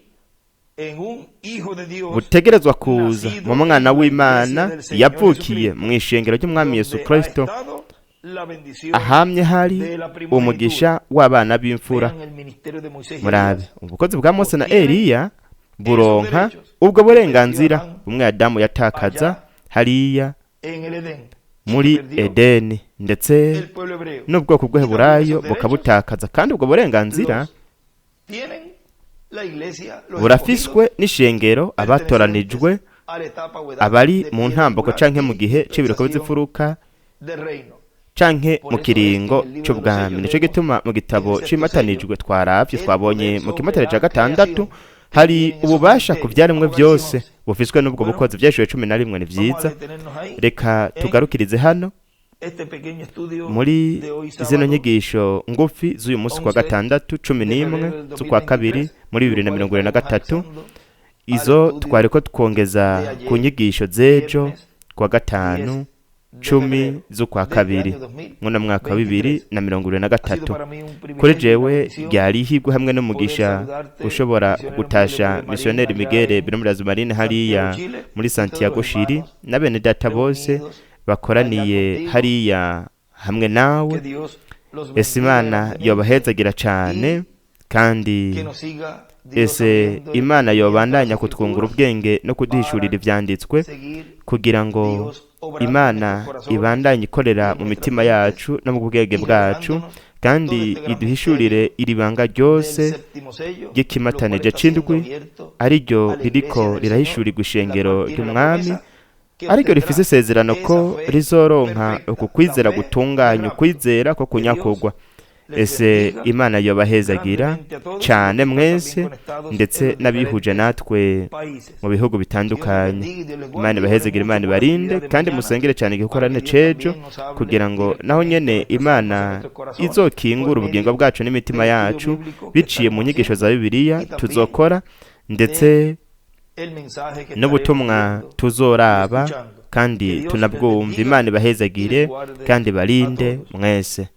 en un hijo de Dios butegerezwa kuza nacido mu mwana en la iglesia w'Imana del Señor yavukiye Jesucristo, mu ishengero ry'Umwami Yesu donde ha Kristo, estado la bendición ahamye hari de la primogenitura. umugisha w'abana b'imfura. Vean el ministerio de Moisés y Murabe Elías. ubukozi bwa Mose na Obtienen Eliya esos buronka derechos ubwo que perdió burenganzira Adán bumwe Adamu yatakaza allá hariya en el Edén y que muri perdió Edeni, ndetse el pueblo hebreo. n'ubwoko Y también bw'Abaheburayo esos derechos bukabutakaza. Kandi ubwo burenganzira los tienen la iglesia, los escogidos burafiswe n'ishengero, abatoranijwe, pertenecientes a la etapa o edad abari de mu piedra ntambuko angular canke mu y gihe c'ibiroko dispensación vy'imfuruka del reino. canke Por mu eso es que en kiringo el libro de los c'ubwami. sellos Nico vemos gituma mu en gitabo el sexto sello c'imatanijwe twaravye, el twabonye poder mu sobre kimatanije la ca gatandatu creación que hari tienen esos ububasha ku ministerios. vyaremwe Apocalipsis vyose 11. bufiswe n'ubwo Bueno, bukozi. Vyashuwe 11 ni vamos a vyiza. detenernos ahí Reka en tugarukirize hano este pequeño estudio muri de hoy zino sábado nyigisho ngufi z'uyu munsi kwa 11 gatandatu cumi de n'imwe febrero del z'ukwa kabiri 2023, muri lo bibiri na cual mirongo ibiri na estaremos gatatu, anexando al izo estudio twariko twongeza de ku ayer, nyigisho z'ejo viernes kwa gatanu 10 de 10 febrero z'ukwa de este kabiri año muno mwaka wa bibiri 2023. na mirongo ibiri na Ha sido gatatu. para mí un Kuri privilegio y una jewe bendición ryari ihirwe hamwe poder n'umugisha saludarte, gushobora misionero Miguel gutasha Hernández Marín, misiyoneri allá Miguel en Biromirazi Marine hariya Santiago, Chile, muri y todos los Santiago Shiri hermanos na bene data bose reunidos allá bakoraniye contigo. hariya hamwe nawe. Que Dios los Ese bendiga Imana grandemente yobahezagira cane y kandi que nos siga Dios ese abriendo el Imana entendimiento a las yobandanya kutwungura escrituras ubwenge no kuduhishurira para ivyanditswe seguir kugira ngo Dios obrando en Imana nuestros corazones ibandanye ikorera y en mu nuestras mitima mentes yacu no mu bwenge y bwacu revelándonos todo kandi este gran iduhishurire misterio iri banga del ryose séptimo sello, lo cual ry'ikimatanije está siendo c'indwi, abierto ariryo a la ririko iglesia del Señor, rirahishurirwa la ishengero cual tiene la ry'Umwami, promesa que ariryo rifise obtendrá isezerano esa ko fe rizoronka perfecta, uku la kwizera fe del gutunganye, rapto. ukwizera ko Que Dios kunyakugwa. les Ese bendiga Imana yobahezagira grandemente a todos los cane que están también mwese, conectados en ndetse los n'abihuje diferentes natwe países. mu bihugu Dios les bitandukanye. bendiga y Dios les Imana guarde y ibahezagira, oremos Imana mucho por la ibarinde actividad de kandi mañana musengere cyane para igikorane que Dios c'ejo también nos hable kugira ngo naho directamente a nyene nuestras almas y a Imana nuestros corazones por izokingura ubugingo medio bwacu n'imitima del estudio yacu bíblico que biciye mu estaremos nyigisho haciendo za Bibiliya y también tuzokora, ndetse de el mensaje que estaremos n'ubutumwa viendo y tuzoraba escuchando. Que kandi Dios les tunabwumva. bendiga Imana y ibahezagire les guarde kandi a barinde todos. mwese.